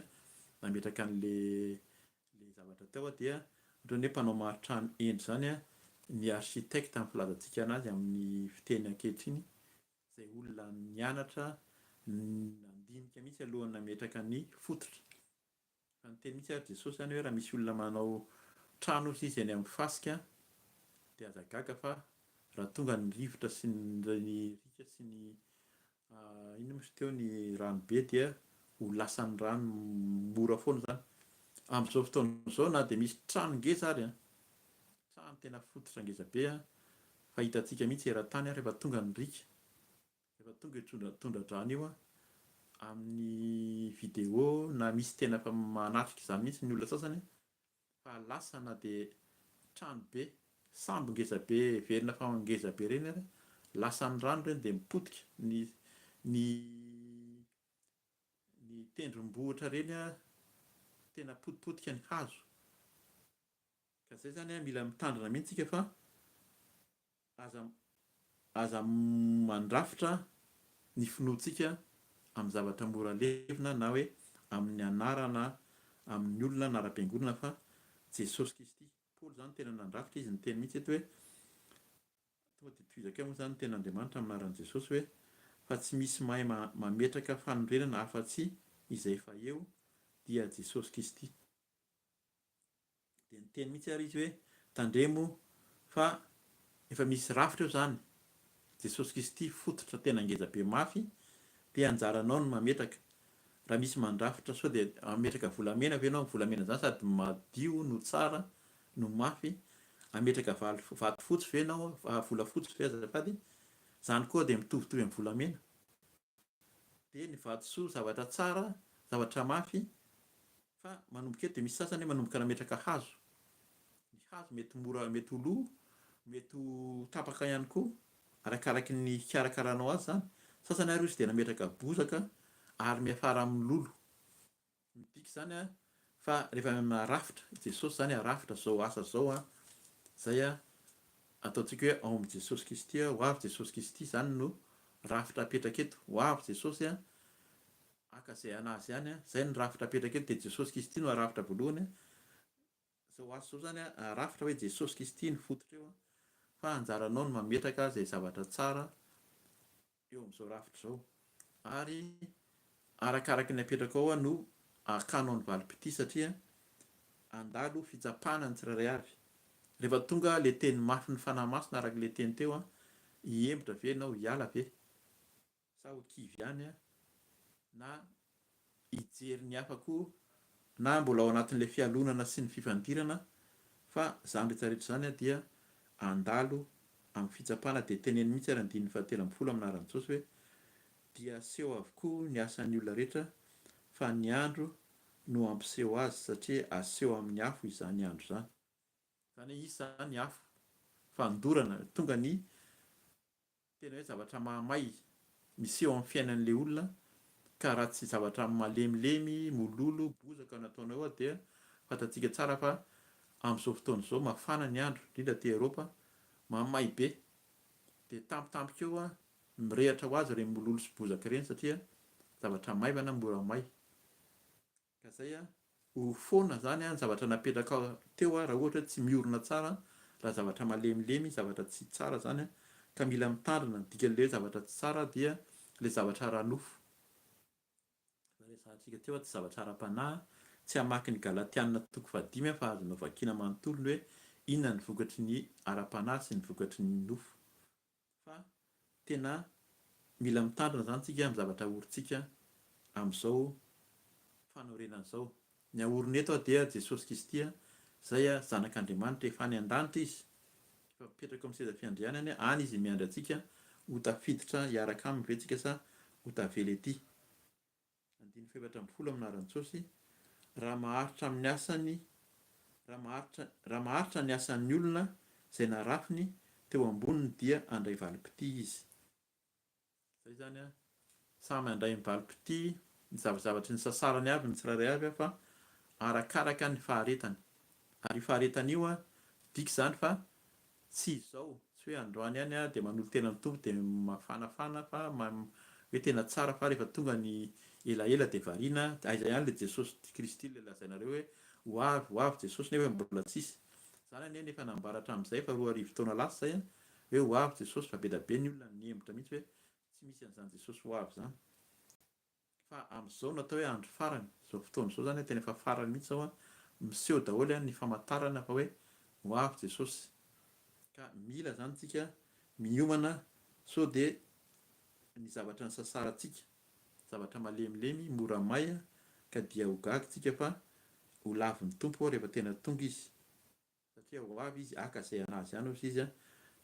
nametraka an'ilay zavatra teo dia ohatran'ny hoe mpanao mari-trano hendry izany ny architecte amin'ny filazantsika anazy amin'ny fiteny ankehitriny, Izay olona nianatra nandinika mihitsy alohan'ny nametraka ny fototra. Efa niteny mihitsy ary Jesosy izany hoe raha misy olona manao trano hozy izy eny amin'ny fasika dia aza gaga fa raha tonga ny rivotra sy ny riaka sy ny inona moa izy teo ny rano be dia ho lasan'ny rano mora foana izany. Amin'izao fotoana izao na dia misy trano ngeza ary an, trano tena fototra ngeza be an, Fa hitantsika mihitsy eran-tany ary rehefa tonga ny riaka, rehefa tonga io tondra tondra-drano io an, amin'ny vidéo na misy tena efa manatrika izany mihitsy ny olona sasany fa lasa na dia trano be, sambo ngeza be heverina fa ngeza be ireny ary, lasan'ny rano ireny dia mipotika ny ny. tendrombohitra ireny tena potipotika ny hazo. Ka zay zany mila mitandrina mihitsy tsika fa aza aza mandrafitra ny finoantsika amin'ny zavatra mora levona na hoe amin'ny anarana amin'ny olona anaram-piangonana fa Jesosy Kristy. Paoly zany tena nandrafitra izy niteny mihitsy eto hoe tonga dia tohizako eo moa zany ny tenin'Andriamanitra amin'ny anaran'i Jesosy hoe fa tsy misy mahay mametraka fanorenana afa-tsy izay efa eo dia Jesosy Kristy. Dia niteny mihitsy ary izy hoe, Tandremo fa efa misy rafitra eo izany, Jesosy Kristy fototra tena ngeza be mafy, dia anjaranao ny mametraka. Raha misy mandrafitra sao dia hametraka volamena ve ianao, volamena izany sady madio no tsara no mafy, hametraka vato fotsy ve ianao, volafotsy ve azafady, izany koa dia mitovitovy amin'ny volamena. Dia ny vatosoa zavatra tsara, zavatra mafy, fa manomboka eto dia misy sasany hoe manomboka nametraka hazo. Ny hazo mety mora, mety ho lo, mety ho tapaka ihany koa, arakaraky ny hikarakaranao azy izany. Sasany ary ozy dia nametraka bozaka ary miafara amin'ny lolo. Midika izany an, fa rehefa marafitra, Jesosy izany arafitra izao asa izao an, izay an, ataontsika hoe ao amin'i Jesosy Kristy an, ho avy Jesosy Kristy, izany no rafitra apetraka eto, ho avy Jesosy an, haka izay an'Azy ihany an, izay no rafitra apetraka eto, dia Jesosy Kristy no arafitra voalohany an, Izao asa izao izany arafitra hoe Jesosy Kristy no fototra eo fa anjaranao ny mametraka izay zavatra tsara eo amin'izao rafitra izao ary arakaraky ny apetrakao no akanao ny valim-pitia satria handalo fitsapana ny tsirairay avy. Rehefa tonga le teny mafin'ny Fanahy Masina araka le teny teo hihemotra ve ianao, hiala ve? Sa ho kivy ihany na hijery ny hafa koa na mbola ao anatin'ilay fialonana sy ny fifandirana fa izany rehetra rehetra izany dia handalo amin'ny fitsapana dia teneno mihitsy ary andininy fahatelo ambin'ny folo amin'ny anaran'i Jesosy hoe dia aseho avokoa ny asan'ny olona rehetra fa ny andro no hampiseho azy satria aseho amin'ny afo izany andro izany. Izany hoe hisy izany afo fandorana tonga ny Tena hoe zavatra mahamay miseho amin'ny fiainan'ilay olona ka raha tsy zavatra malemilemy, mololo, bozaka no ataonao eo dia fantatsika tsara fa amin'izao fotoana izao mafana ny andro, indrindra aty Eropa, mahamay be. Dia tampotampoka eo mirehatra ho azy ireny mololo sy bozaka ireny satria zavatra maivana mora may. Ka zay an, ho foana zany an ny zavatra napetrakao teo an, raha ohatra hoe tsy miorina tsara, raha zavatra malemilemy, zavatra tsy tsara zany an, ka mila mitandrina, ny dikan'ilay hoe zavatra tsy tsara dia ilay zavatra ara-nofo, efa resahantsika teo an, tsy zavatra ara-panahy, tsy hamaky ny Galatiana toko fahadimy aho fa azonao vakiana manontolo ny hoe inona ny vokatry ny ara-panahy sy ny vokatry ny nofo. Fa tena mila mitandrina izany tsika amin'ny zavatra ahorintsika amin'izao fanorenana izao. Ny ahorina eto dia Jesosy Kristy izay Zanak'Andriamanitra efa any an-danitra Izy, efa mipetraka eo amin'ny seza fiandrianany, any Izy miandry antsika ho tafiditra hiaraka Aminy ve tsika sa ho tavela ety? Andininy faha-14 amin'ny anaran'i Jesosy, Raha maharitra amin'ny asany, raha maharitra, raha maharitra ny asan'ny olona izay narafiny teo amboniny dia handray valim-pitia izy. Izay izany an, samy handray ny valim-pitia, ny zavazavatry ny sasarany avy ny tsirairay avy fa arakaraka ny faharetany. Ary io faharetana io an, midika izany fa Tsy izao, tsy hoe androany ihany aho dia manolo-tena ny Tompo dia mafanafana fa hoe tena tsara fa rehefa tonga ny elaela dia variana, aiza ihany ilay Jesosy Kristy ilay lazainareo hoe ho avy, ho avy Jesosy nefa mbola tsisy. Izany anie no efa nambara hatramin'izay efa 2000 taona lasa izay an, hoe ho avy Jesosy fa be dia be ny olona nihemotra mihitsy hoe tsy misy an'izany Jesosy ho avy izany. Fa amin'izao no atao hoe andro farany, izao fotoana izao izany tena efa farany mihitsy izao an, miseho daholo ny famantarana fa hoe ho avy Jesosy. Ka mila izany tsika miomana sao dia ny zavatra nisasarantsika, zavatra malemilemy, mora may ka dia ho gaga tsika fa ho lavin'ny Tompo rehefa tena tonga Izy. Satria ho avy izy haka izay an'azy ihany hozy izy,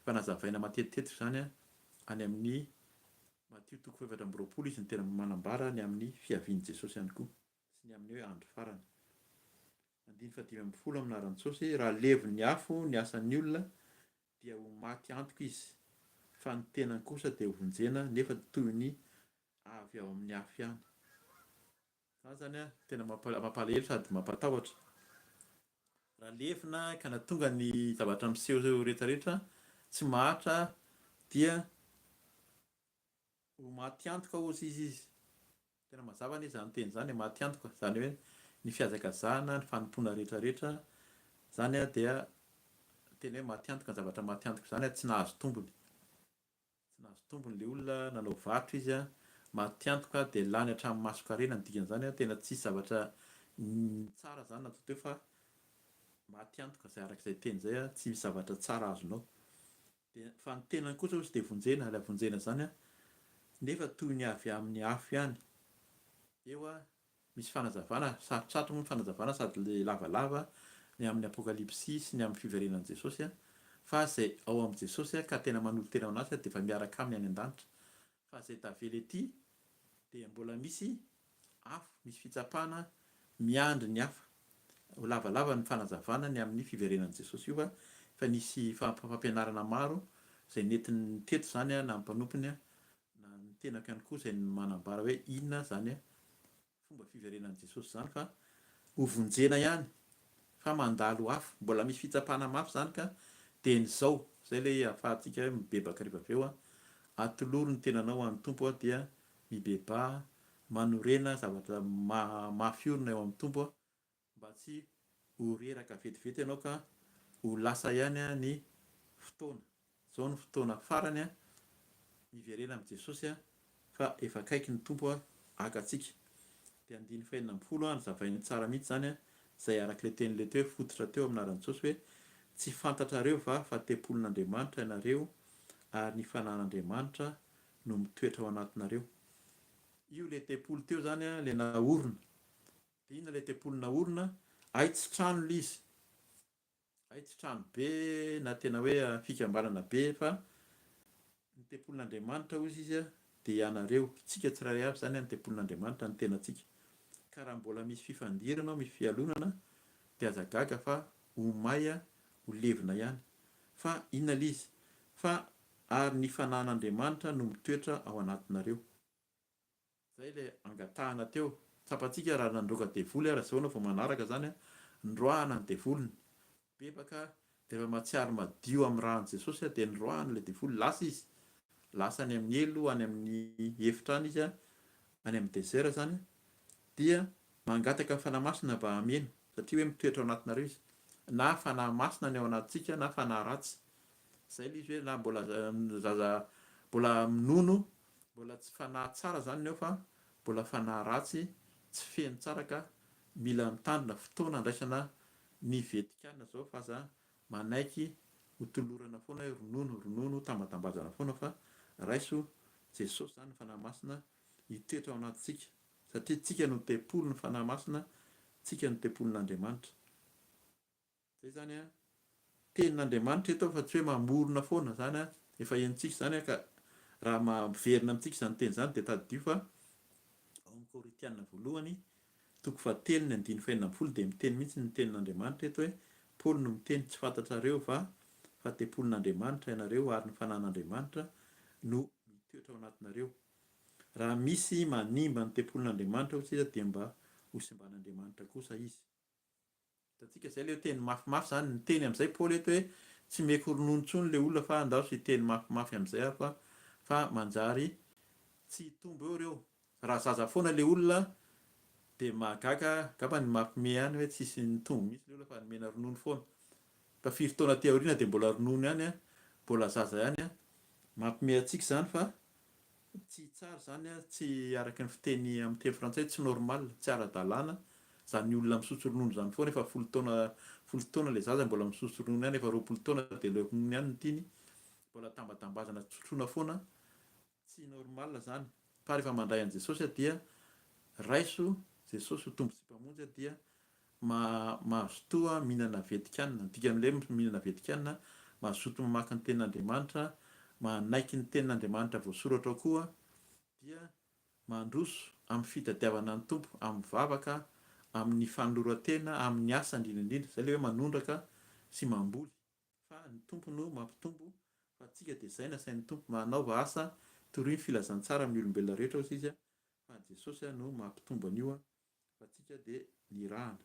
efa nazavaina matetitetika izany any amin'ny Matio toko faha-24 izy no tena manambara ny amin'ny fiavian'i Jesosy ihany koa sy ny amin'ny hoe andro farany. Andininy faha-15 amin'ny anaran'i Jesosy, raha levon'ny afo ny asan'ny olona dia ho maty antoka izy, fa ny tenany kosa dia ho vonjena nefa toy ny avy ao amin'ny afo ihany. Izany izany an, tena mampalahelo sady mampatahotra. Raha levona ka nahatonga ny zavatra miseho rehetra rehetra tsy maharitra dia ho maty antoka hozy izy izy. Tena mazava anie izany teny izany e, maty antoka, izany hoe ny fihazakazahana, ny fanompoana rehetra rehetra izany dia tena hoe maty antoka, ny zavatra maty antoka izany tsy nahazo tombony. Tsy nahazo tombony le olona, nanao varotra izy an, maty antoka dia lany hatramin'ny mason-karena ny dikan'izany an, tena tsisy zavatra tsara zany natao teo fa maty antoka izay araka izay teny izay an, tsy misy zavatra tsara azonao. Dia fa ny tenany kosa ozy dia vonjena, ilay vonjena izany an, nefa toy ny avy amin'ny afo ihany. Eo an, Misy fanazavana, sarotsarotra moa ny fanazavana sady le lavalava ny amin'ny apokalypsy sy ny amin'ny fiverenan'i Jesosy fa izay ao amin'i Jesosy ka tena manolo-tena ho an'Atra dia efa miaraka aminy any an-danitra fa izay tavela ety dia mbola misy afo, misy fitsapana miandry ny hafa. Ho lavalava ny fanazavana ny amin'ny fiverenan'i Jesosy io fa efa nisy fampianarana maro izay nentiny teto izany na ny mpanompony Na ny tenako ihany koa izay manambara hoe inona izany fomba fiverenan'i Jesosy izany fa ho vonjena ihany fa mandalo afo, mbola misy fitsapana mafy izany ka dia ny izao, izay ilay ahafahantsika hoe mibebaka rehefa avy eo an, atolory ny tenanao ho an'ny Tompo an dia mibebaha, manorena zavatra mafy orina eo amin'ny Tompo an, Mba tsy ho reraka vetivety ianao ka ho lasa ihany ny fotoana. Izao no fotoana farany miverena amin'i Jesosy fa efa akaiky ny Tompo haka antsika. Dia andininy fahenina ambin'ny folo nozavainy tsara mihitsy izany izay araka ilay teny ilay teo hoe fototra teo amin'ny anaran'i Jesosy hoe tsy fantatrareo va fa tempolin'Andriamanitra ianareo ary ny Fanahin'Andriamanitra no mitoetra ao anatinareo. Io ilay tempoly teo izany ilay naorina. Dia inona ilay tempoly naorina? Hay tsy trano ilay izy. Hay tsy trano be na tena hoe fikambanana be fa ny tempolin'Andriamanitra hozy izy dia ianareo, tsika tsirairay avy izany ny tempolin'Andriamanitra, ny tenantsika. Ka raha mbola misy fifandirana ao, misy fialonana dia aza gaga fa ho may, ho levona ihany. Fa inona ilay izy? Fa ary ny fanahin'Andriamanitra no mitoetra ao anatinareo. Zay ilay angatahana teo. Tsapantsika raha nandroaka devoly ara zao anao vao manaraka zany an, nroahana ny devoliny, bebaka dia efa mahatsiaro madio amin'ny ràn'i Jesosy dia nroahana ilay devoly, lasa izy, lasa any amin'ny helo, any amin'ny efitra any izy an, any amin'ny desert zany dia mangataka ny Fanahy Masina mba hameno, satria hoe mitoetra ao anatinareo izy, na Fanahy Masina ny ao anatintsika na fanahy ratsy, zay ilay izy hoe na mbola zaza mbola minono Mbola tsy fanahy tsara zany ny ao fa mbola fanahy ratsy tsy feno tsara ka mila mitandrina fotoana andraisana ny vetikana zao fa aza manaiky ho tolorana foana hoe ronono ronono tambatambazana foana fa raiso Jesosy zany ny fanahy masina hitoetra ao anatintsika satria tsika no tempolin'ny fanahy masina tsika no tempolin'Andriamanitra. Zay zany an, tenin'Andriamanitra eto fa tsy hoe mamorona foana zany an, efa henontsika izany an, ka raha miverina amintsika izany teny izany dia tadidio fa ao amin'ny Korintiana voalohany toko fahatelo ny andininy fahenina ambin'ny folo dia miteny mihitsy ny tenin'Andriamanitra eto hoe Paoly no miteny tsy fantatrareo va fa tempolin'Andriamanitra ianareo ary ny fanan'Andriamanitra no mitoetra ao anatinareo. Raha misy manimba ny tempolin'Andriamanitra hoy isika dia mba hosimban'Andriamanitra kosa izy. Hitantsika izay ilay hoe teny mafimafy izany, niteny amin'izay Paoly eto hoe tsy meko ronono intsony ilay olona fa andao sy hiteny mafimafy amin'izay aho fa fa manjary tsy hitombo eo ireo. Raha zaza foana ilay olona dia mahagaga angamba ny mampime ihany hoe tsisy nitombo mihitsy ilay olona fa nomena ronono foana. Fa firy taona aty aoriana dia mbola ronono ihany, mbola zaza ihany. Mampime antsika izany fa Tsy tsara izany an, tsy araka ny fiteny amin'ny teny frantsay tsy normal, tsy ara-dalàna izany olona misotro ronono izany foana, efa folo taona folo taona ilay zaza mbola misotro ronono ihany, efa 20 taona dia ilay ronono ihany no tiany, mbola tambatambazana sotroina foana, tsy normal izany, fa rehefa mandray an'i Jesosy dia raiso Jesosy ho Tompo sy Mpamonjy dia Mazotoa mihinana vetikanina. Ny dikan'ilay hoe mihinana vetikanina, mazoto mamaky ny Tenin'Andriamanitra, manaiky ny Tenin'Andriamanitra voasoratra ao koa, dia mandroso amin'ny fitadiavana ny Tompo, amin'ny vavaka, amin'ny fanoloran-tena, amin'ny asa indrindra indrindra. Izay ilay hoe manondraka sy mamboly. Fa ny Tompo no mampitombo, fa antsika dia izay nasain'ny Tompo, manaova asa, torio ny filazantsara amin'ny olombelona rehetra, hoy izy, fa Jesosy no mampitombo an'io. Fa tsika dia nirahana.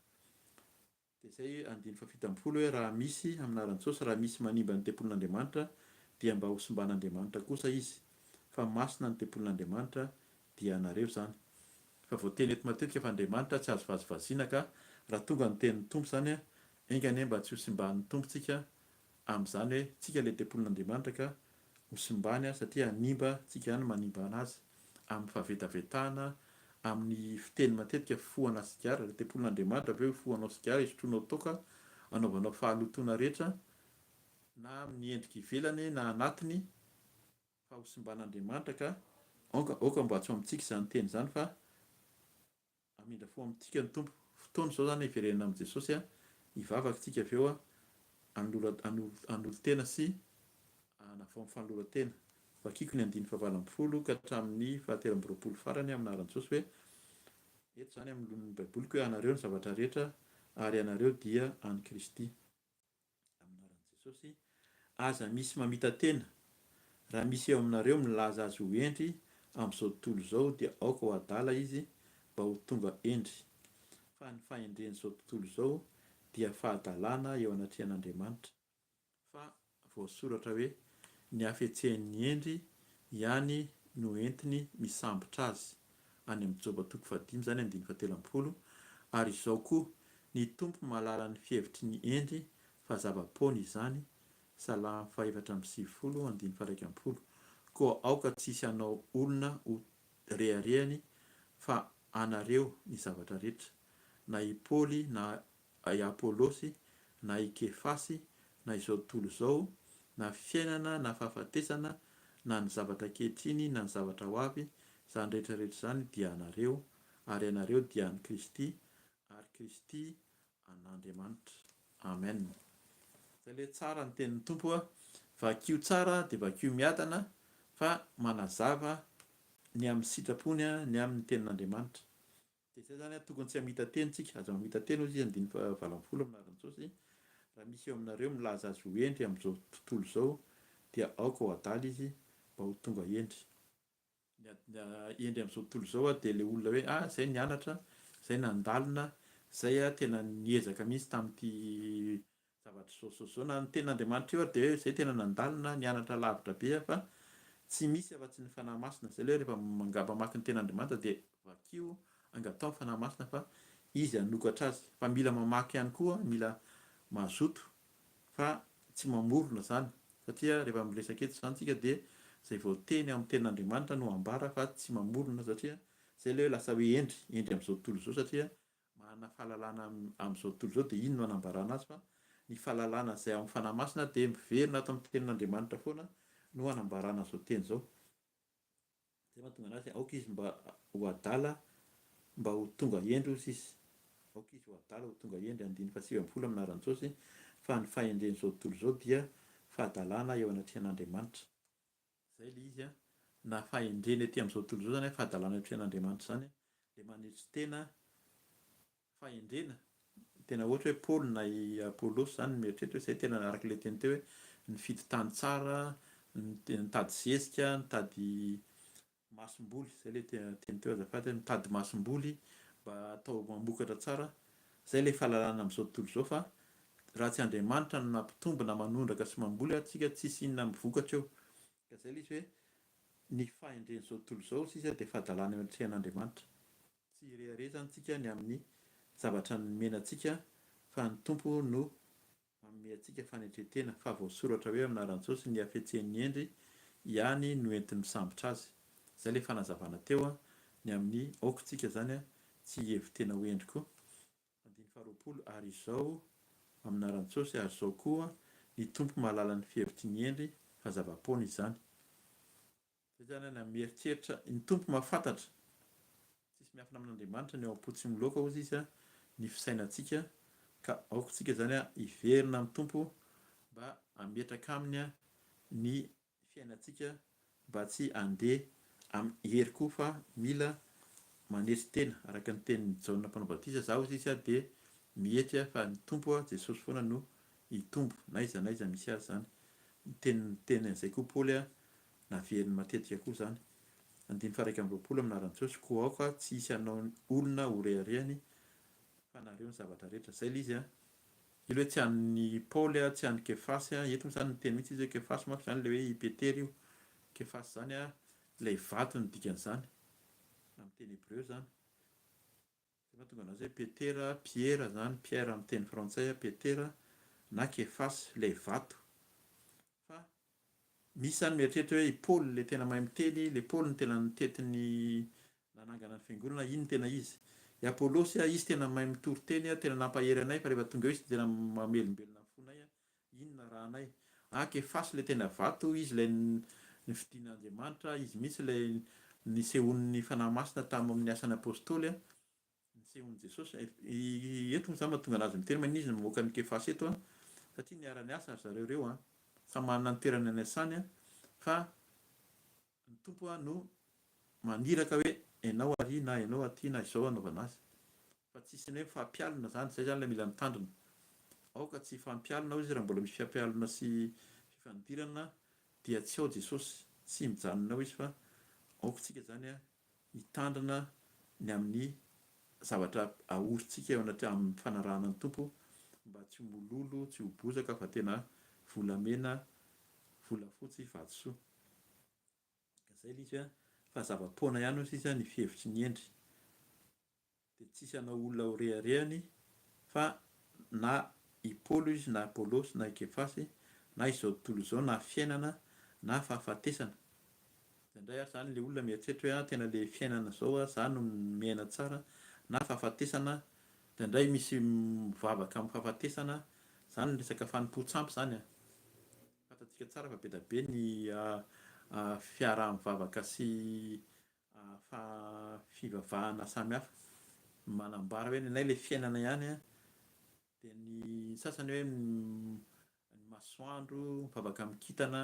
Dia izay andininy fahafito ambin'ny folo hoe raha misy, amin'ny anaran'i Jesosy, raha misy manimba ny tempolin'Andriamanitra dia mba hosimban'Andriamanitra kosa izy, fa masina ny tempolin'Andriamanitra, dia anareo izany. Fa voateny eto matetika fa Andriamanitra tsy azo vazivaziana ka raha tonga ny tenin'ny Tompo izany, enga anie mba tsy hosimban'ny Tompo tsika amin'izany hoe tsika ilay tempolin'Andriamanitra ka ho simbany satria hanimba tsika ihany manimba anazy amin'ny fahavetavetana amin'ny fiteny matetika fifohana sigara, ilay tempolin'Andriamanitra ve hofohanao sigara hisotroanao toaka anaovanao fahalotoana rehetra na amin'ny endrika ivelany na anatiny fa ho simban'Andriamanitra ka aoka aoka mba tsy ho amintsika izany teny izany fa Hamindra fo amintsika ny Tompo. Fotoana izao izany hiverenana amin'i Jesosy a, hivavaka isika avy eo a, hanolo-tena sy hanavao ny fanoloran-tena. Vakiko ny andininy fahavalo ambin'ny folo ka hatramin'ny fahatelo amby roapolo farany amin'ny anaran'i Jesosy hoe, eto izany amin'ny lonon'ny Baiboliko hoe anareo ny zavatra rehetra ary ianareo dia an'i Kristy. Amin'ny anaran'i Jesosy, aza misy mamita-tena. Raha misy eo aminareo milaza azy ho hendry amin'izao tontolo izao dia aoka ho adala izy mba ho tonga hendry. Fa ny fahendren'izao tontolo izao dia fahadalana eo anatrehan'Andriamanitra. Fa voasoratra hoe, Ny hafetsen'ny hendry ihany no entiny misambotra azy. Any amin'ny Joba toko fahadimy izany andininy fahatelo ambin'ny folo, Ary izao koa, ny Tompo mahalala ny fihevitry ny hendry fa zava-poana izany, Salamo faha-94 andininy faha-11. Koa aoka tsy hisy hanao olona ho reharehany fa anareo ny zavatra rehetra, na i Paoly na i Apolosy, na i Kefasy, na izao tontolo izao, na fiainana na fahafatesana, na ny zavatra ankehitriny na ny zavatra ho avy, izany rehetra rehetra izany dia anareo, ary ianareo dia an'i Kristy, ary Kristy an'Andriamanitra. Amen. Zay le tsara ny tenin'ny Tompo a! Vakio tsara dia vakio miadana fa manazava ny amin'ny sitrapony ny amin'ny tenin'Andriamanitra. Dia izay izany an, tokony tsy hamita-teny tsika, aza mamita-teny hozy izy andininy faha 18 amin'ny anaran'i Jesosy, raha misy eo aminareo milaza azy ho hendry amin'izao tontolo izao dia aoka ho adala izy mba ho tonga hendry. Ny hendry amin'izao tontolo izao dia ilay olona hoe ah izay nianatra, izay nandalina, izay tena niezaka mihitsy tamin'ity Zavatra izao sy izao, na ny tenin'Andriamanitra io ary dia hoe izay tena nandalina, nianatra lavitra be aho fa tsy misy afa-tsy ny Fanahy Masina, izay ilay hoe rehefa mamaky ny tenin'Andriamanitra dia vakio, angataho ny Fanahy Masina fa Izy hanokatra azy, fa mila mamaky ihany koa, mila mazoto fa tsy mamorona izany, satria rehefa miresaka eto izany tsika dia izay voateny ao amin'ny tenin'Andriamanitra no ambara fa tsy mamorona satria izay ilay hoe lasa hoe hendry, hendry amin'izao tontolo izao satria manana fahalalana amin'izao tontolo izao dia iny no anambarana azy fa ny fahalalana izay ao amin'ny Fanahy Masina dia miverina ato amin'ny tenin'Andriamanitra foana no anambarana izao teny izao. Izay mahatonga anazy aoka izy mba ho adala mba ho tonga hendry hozy izy. Aoka izy ho adala ho tonga hendry andininy faha-19 amin'ny anaran'i Jesosy fa ny fahendren'izao tontolo izao dia fahadalana eo anatrehan'Andriamanitra. Izay ilay izy an, na fahendrena ety amin'izao tontolo izao izany an, fahadalana eo an-trehan'Andriamanitra izany an, ilay manetry tena fahendrena, tena ohatra hoe Paoly na i Apolosy izany no mieritreritra hoe izay tena araka ilay teny teo hoe nifidy tany tsara, nitady zezika, nitady masomboly, izay ilay teny teo azafady hoe mitady masomboly mba atao mamokatra tsara, izay ilay fahalalana amin'izao tontolo izao fa raha tsy Andriamanitra no nampitombo na manondraka sy mamboly antsika tsisy inona mivokatra eo, ka izay ilay izy hoe ny fahendren'izao tontolo izao sisa dia fahadalana eo anatrehan'Andriamanitra, tsy hirehareha izany tsika ny amin'ny zavatra nomena antsika fa ny Tompo no Manome antsika fanetren-tena, fa voasoratra hoe amin'ny anaran'i Jesosy ny hafetsen'ny hendry ihany no entiny misambotra azy. Izay ilay fanazavana teo ny amin'ny aoka tsika izany tsy hihevi-tena ho hendry koa. Andininy faharoapolo, Ary izao amin'ny anaran'i Jesosy, ary izao koa, ny Tompo mahalala ny fihevitry ny hendry, fa zava-poana izany. Zay zany na mieritreritra, ny Tompo mahafantatra, tsisy miafina amin'Andriamanitra ny ao am-po tsy miloaka hozy izy ny fisainantsika ka aoka tsika zany hiverina amin'ny Tompo mba hametraka aminy ny fiainantsika mba tsy handeha amin'ny hery koa fa mila manetry tena araka ny tenin'i Jaona mpanao batisa, za hozy izy dia mietry fa ny Tompo Jesosy foana no hitombo n'aiza n'aiza misy azy zany, niteny niteny an'izay koa Paoly Naveriny matetika koa izany. Andininy faha-21 amin'ny anaran'i Jesosy, Koa aoka tsy hisy hanao ny olona ho reharehany, Fa anareo ny zavatra rehetra. Izay ilay izy an. Io ilay hoe tsy an'i Paoly an, tsy an'i Kefasy an. Eto moa izany miteny mihitsy izy hoe Kefasy manko izany ilay hoe i Petera io. Kefasy izany an, ilay vato no dikan'izany. Amin'ny teny hebreo izany. Izay mahatonga anazy hoe Petera, Piera izany, Pierre amin'ny teny frantsay, Petera, na Kefasy, ilay vato. Fa misy izany mieritreritra hoe i Paoly ilay tena mahay miteny, ilay Paoly no tena nitety ny nanangana ny fiangonana, iny no tena izy. I Apolosy, izy tena mahay mitory teny, tena nampahery anay fa rehefa tonga eo izy dia tena mamelombelona ny fonay, iny no narahanay. Ah, Kefasy ilay tena vato, izy ilay nofidin'Andriamanitra, izy mihitsy ilay nisehoan'ny Fanahy Masina tamin'ny asan'ny Apostoly. Nisehon'i Jesosy. Eto moa izany mahatonga anazy miteny manina izy no mamoaka an'i Kefasy eto an, satria niara-niasa ry zareo ireo an, samy manana ny toerana niasany an, fa ny Tompo no maniraka hoe ianao ary na ianao aty na izao anaovana azy, fa tsisy ny hoe mifampialona izany, izay izany ilay mila mitandrina, aoka tsy hifampialona hoy izy raha mbola misy fiampialona sy fifandirana dia tsy ao Jesosy, tsy mijanona ao izy fa aoka isika izany an hitandrina ny amin'ny zavatra ahorintsika eo anatreha amin'ny fanarahana ny Tompo mba tsy ho mololo, tsy ho bozaka fa tena volamena, volafotsy, vatosoa. Ka zay ilay izy fa zava-poana ihany hoy sisa ny fihevitry ny hendry. Dia tsisy hanao olona ho reharehany fa na i Paoly izy na Apolosy na i Kefasy na izao tontolo izao na fiainana na fahafatesana. Indraindray ary izany ilay olona mieritreritra hoe ah tena ilay fiainana izao ah za no miaina tsara na fahafatesana indraindray misy mivavaka amin'ny fahafatesana izany resaka fanompoan-tsampy izany an. Fantatsika tsara fa be dia be ny fiaraha-mivavaka sy Fa fivavahana samy hafa manambara hoe ny anay ilay fiainana ihany an, dia ny sasany hoe ny masoandro, mivavaka amin'ny kintana,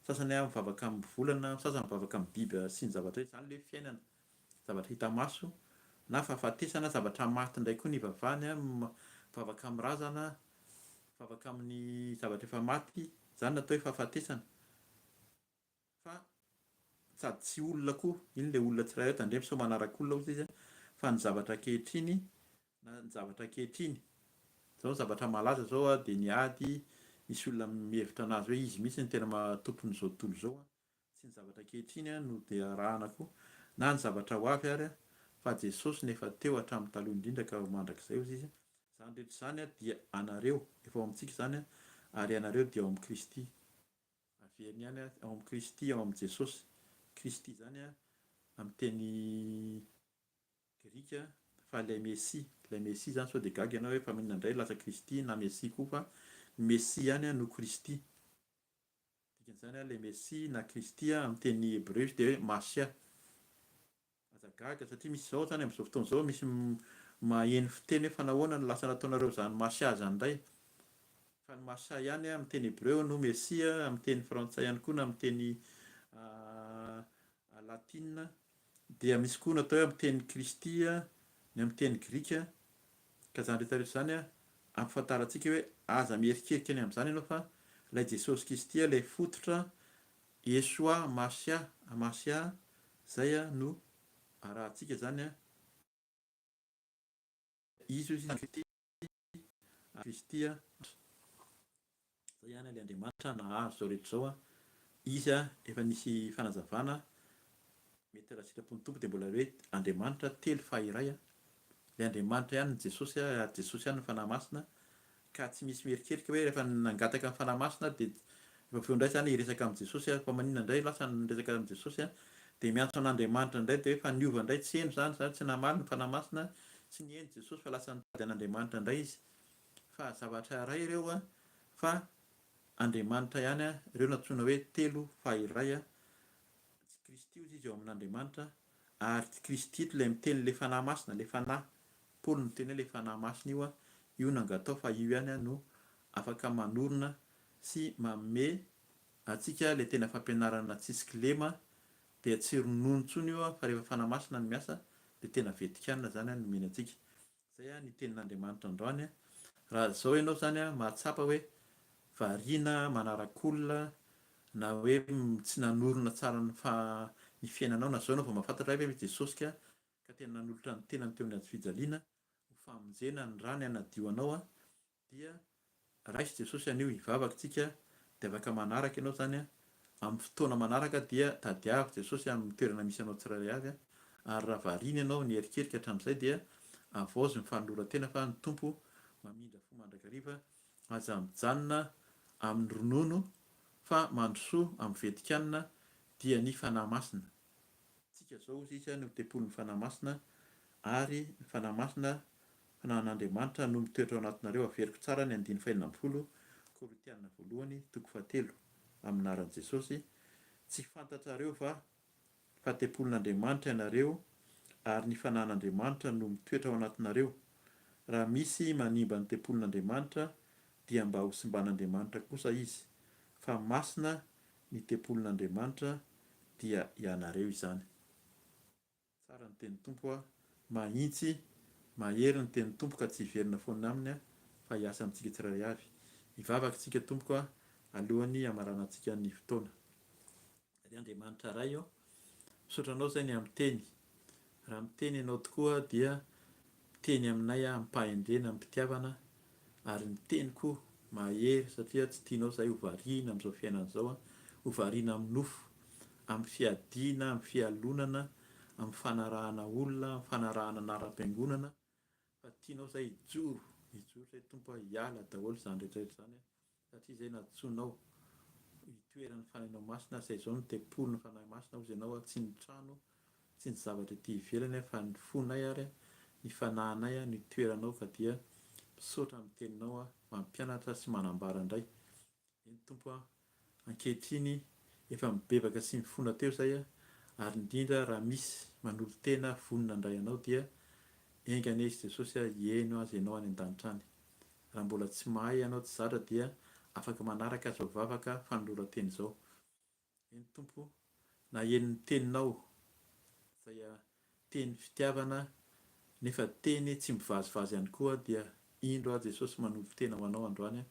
sasany an mivavaka amin'ny volana, sasany mivavaka amin'ny biby sy ny zavatra rehetra, izany ilay hoe fiainana, zavatra hita maso, na fahafatesana, zavatra maty indray koa ny ivavahany an, mivavaka amin'ny razana, mivavaka amin'ny zavatra efa maty, izany no atao hoe fahafatesana. Fa sady tsy olona koa, iny ilay olona tsirairay tandremo sao manaraka olona hozy izy fa ny zavatra ankehitriny na ny zavatra ankehitriny, zao ny zavatra malaza zao a dia ny ady, misy olona mihevitra anazy hoe izy mihitsy no tena tompon'izao tontolo izao a, tsy ny zavatra ankehitriny no dia arahana koa na ny zavatra ho avy ary fa Jesosy no efa teo hatramin'ny taloha indrindra ka ho mandrakizay hozy izy, izany rehetra izany dia anareo, efa ao amintsika izany ary ianareo dia ao amin'i Kristy. Averiny ihany ao amin'i Kristy, ao amin'i Jesosy. Kristy izany amin'ny teny grika fa ilay Mesia. Ilay Mesia izany sao dia gaga ianao hoe fa maninona indray lasa Kristy na Mesia koa fa ny Mesia ihany no Kristy. Dikan'izany ilay Mesia na Kristy amin'ny teny hebreo izy dia hoe Masia. Aza gaga satria misy izao zany amin'izao fotoana izao misy maheno fiteny hoe fa nahoana no lasa nataonareo izany Mashiah izany indray? Fa ny Mashiah ihany amin'ny teny hebreo no Mesia, amin'ny teny frantsay ihany koa na amin'ny teny latina dia misy koa natao hoe amin'ny teny Kristy, ny amin'ny teny grika, ka izany rehetra rehetra izany ampifantarantsika hoe aza mierikerika ny amin'izany ianao fa ilay Jesosy Kristy ilay fototra Yeshua Mashiah Mashiah zay no arahantsika zany a, Izy hoy izy Kristy a, zay ihany ilay Andriamanitra nahazo izao rehetra izao a, Izy efa nisy fanazavana mety raha sitrapon'ny Tompo dia mbola hoe Andriamanitra telo fa iray a, Ilay Andriamanitra ihany ny Jesosy ary Jesosy ihany ny Fanahy Masina ka tsy misy mieritreritra hoe rehefa nangataka ny Fanahy Masina dia rehefa avy eo indray izany hiresaka amin'i Jesosy aho fa maninona indray lasa niresaka amin'i Jesosy aho dia miantso an'Andriamanitra indray dia hoe fa niova indray tsy heno izany izany tsy namaly ny Fanahy Masina tsy niheno Jesosy fa lasa nitady an'Andriamanitra indray izy fa zavatra iray ireo fa Andriamanitra ihany ireo nantsoina hoe telo fa iray Tsy Kristy hozy izy ao amin'Andriamanitra ary tsy Kristy eto ilay miteny ilay Fanahy Masina, ilay Fanahy, Paoly miteny hoe ilay Fanahy Masina io, io no angatao fa io ihany no afaka manorina sy manome antsika ilay tena fampianarana tsisy kilema dia tsy ronono intsony io fa rehefa Fanahy Masina no miasa dia tena vetikanina izany no omeny antsika. Zay ny tenin'Andriamanitra androany. Raha zao ianao zany mahatsapa hoe variana manarak'olona na hoe tsy nanorina tsara ny ny fiainanao na zao ianao vao mahafantatra hoe Jesosy ka ka tena nanolotra ny tenany teo amin'ny hazofijaliana ho famonjena ny rany hanadio anao dia raiso Jesosy anio hivavaka tsika dia afaka manaraka ianao zany amin'ny fotoana manaraka dia tadiavo Jesosy amin'ny toerana misy anao tsirairay avy ary raha variana ianao nierikerika hatramin'izay dia avaozy ny fanoloran-tena fa ny Tompo mamindra fo mandrakariva aza mijanona amin'ny ronono fa mandrosoa amin'ny vetikanina dia ny Fanahy Masina. Tsika zao hozy izy no tempolin'ny Fanahy Masina ary ny Fanahy Masina Fanahin'Andriamanitra no mitoetra ao anatinareo averiko tsara ny andininy faha-16 Korintiana voalohany toko fahatelo amin'ny anaran'i Jesosy tsy fantatrareo va fa tempolin'Andriamanitra ianareo ary ny Fanahin'Andriamanitra no mitoetra ao anatinareo raha misy manimba ny tempolin'Andriamanitra dia mba ho simban'Andriamanitra kosa izy fa masina ny tempolin'Andriamanitra dia ianareo izany. Tsara ny tenin'ny Tompo a! Mahintsy, mahery ny tenin'ny Tompo ka tsy hiverina foana aminy a, fa hiasa amintsika tsirairay avy. Hivavaka isika tompoko a, alohan'ny hamaranantsika ny fotoana. Ry Andriamanitra Ray ô, misaotra Anao izay ny amin'ny teny. Raha miteny Ianao tokoa dia miteny aminay amim-pahendrena, amim-pitiavana ary miteny koa mahery satria tsy tianao izahay ho variana amin'izao fiainana izao, ho variana amin'ny nofo, amin'ny fiadiana, amin'ny fialonana, amin'ny fanarahana olona, amin'ny fanarahana anaram-piangonana fa tianao izahay hijoro, hijoro izahay Tompo a, hiala daholo izany rehetra rehetra izany satria izay nantsoinao hitoeran'ny Fanahinao Masina, izay izao no tempolin'ny Fanahy Masina hozy ianao, tsy ny trano, tsy ny zavatra ety ivelany fa ny fonay ary ny fanahinay no itoeranao ka dia misaotra amin'ny teninao mampianatra sy manambara indray. Eny Tompo a, ankehitriny efa mibebaka sy mifona teo izay ary indrindra raha misy manolo-tena vonona handray anao dia enga anie izy Jesosy hihaino azy ianao any an-danitra any. Raha mbola tsy mahay ianao tsy zatra dia afaka manaraka izao vavaka fanoloran-tena izao. Eny Tompo o, naheno ny teninao izay teny fitiavana nefa teny tsy mivazivazy ihany koa dia indro aho Jesosy manolo-tena ho anao androany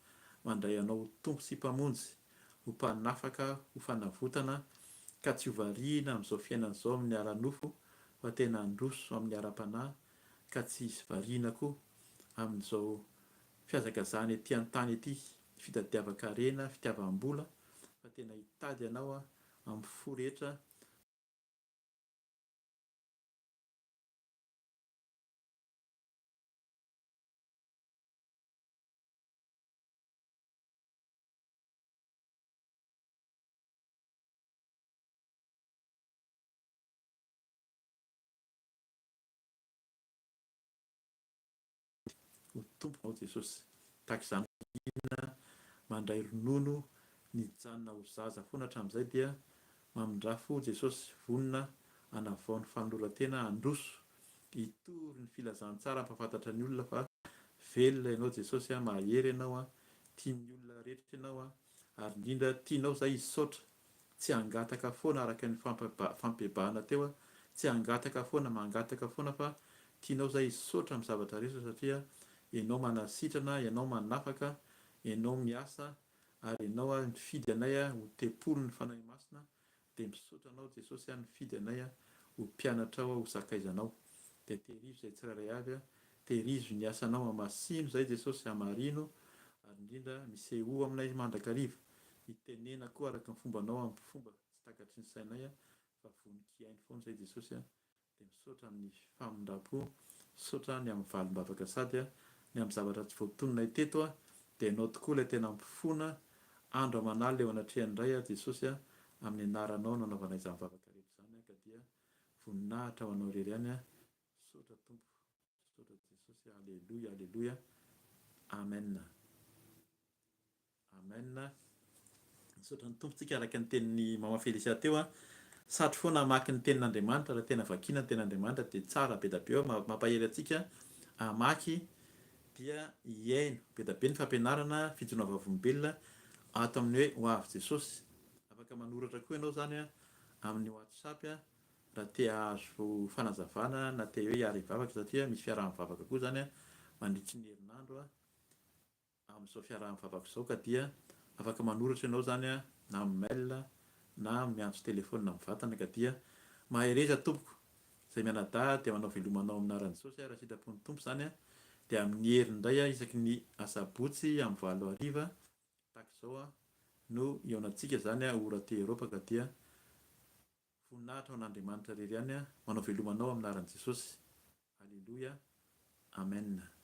mandray anao ho Tompo sy Mpamonjy, ho Mpanafaka, ho fanavotana ka tsy ho variana amin'izao fiainana izao amin'ny ara-nofo fa tena handroso amin'ny ara-panahy ka tsy hisy variana koa amin'izao fihazakazahana ety an-tany ety, fitadiavan-karena, fitiavam-bola, fa tena hitady anao aho amin'ny fo rehetra, Ho Tompo ao Jesosy. Tahaka izany inona mandray ronono nijanona ho zaza foana hatramin'izay dia mamindrà fo Jesosy vonona hanavao ny fanoloran-tena handroso hitory ny filazantsara hampahafantatra ny olona fa velona ianao Jesosy a mahery ianao a tian'ny olona rehetra ianao a ary indrindra tianao izay hisaotra Tsy hangataka foana araka ny fampibebahana teo aho, tsy hangataka foana, mangataka foana fa tianao zay hisaotra amin'ny zavatra rehetra satria ianao manasitrana, ianao manafaka, ianao miasa ary ianao ary nifidy anay ho tempolin'ny Fanahy Masina dia misaotra anao Jesosy aho nifidy anay ho mpianatrao ho sakaizanao dia tehirizo izay tsirairay avy tehirizo ny asanao hamasino izay Jesosy hamarino ary indrindra misehoa aminay mandrakariva Mitenena koa araka ny fombanao amin'ny fomba tsy takatry ny sainay fa vonon-kihaino foana izay Jesosy a! Dia misaotra amin'ny famindram-po, misaotra ny amin'ny valim-bavaka sady ny amin'ny zavatra tsy voatononay teto a! Dia Ianao tokoa ilay tena mpifona andro aman'alina eo anatrehan'ny Ray a Jesosy a! Amin'ny anaranao no anaovanay izany vavaka rehetra izany ka dia voninahitra ho Anao irery ihany a! Misaotra Tompo, misaotra Jesosy, Aleloia, Aleloia, Amen. Amen. Misaotra ny Tompo tsika araka ny tenin'i Maman Felicia teo a. Satry foana hamaky ny tenin'Andriamanitra, raha tena vakiana ny tenin'Andriamanitra dia tsara be da be mampahery antsika hamaky dia hihaino. Be da be ny fampianarana fijoroana vavolombelona ato amin'ny hoe ho avy Jesosy. Afaka manoratra koa ianao izany amin'ny WhatsApp raha te hahazo fanazavana na te hoe hiara-hivavaka satria misy fiaraha-mivavaka koa izany mandritry ny herinandro. Amin'izao fiaraha-mivavaka izao ka dia afaka manoratra ianao izany na amin'ny mail na miantso telephone mivantana ka dia mahereza tompoko izay mianadahy dia manao veloma anao amin'ny anaran'i Jesosy raha sitrapon'ny Tompo izany. Dia amin'ny heriny indray isaky ny asabotsy amin'ny 8 hariva tahaka izao no hihaonantsika izany ora aty Eropa ka dia voninahitra ho an'Andriamanitra irery ihany. Manao veloma anao amin'ny anaran'i Jesosy. Aleloia. Amen.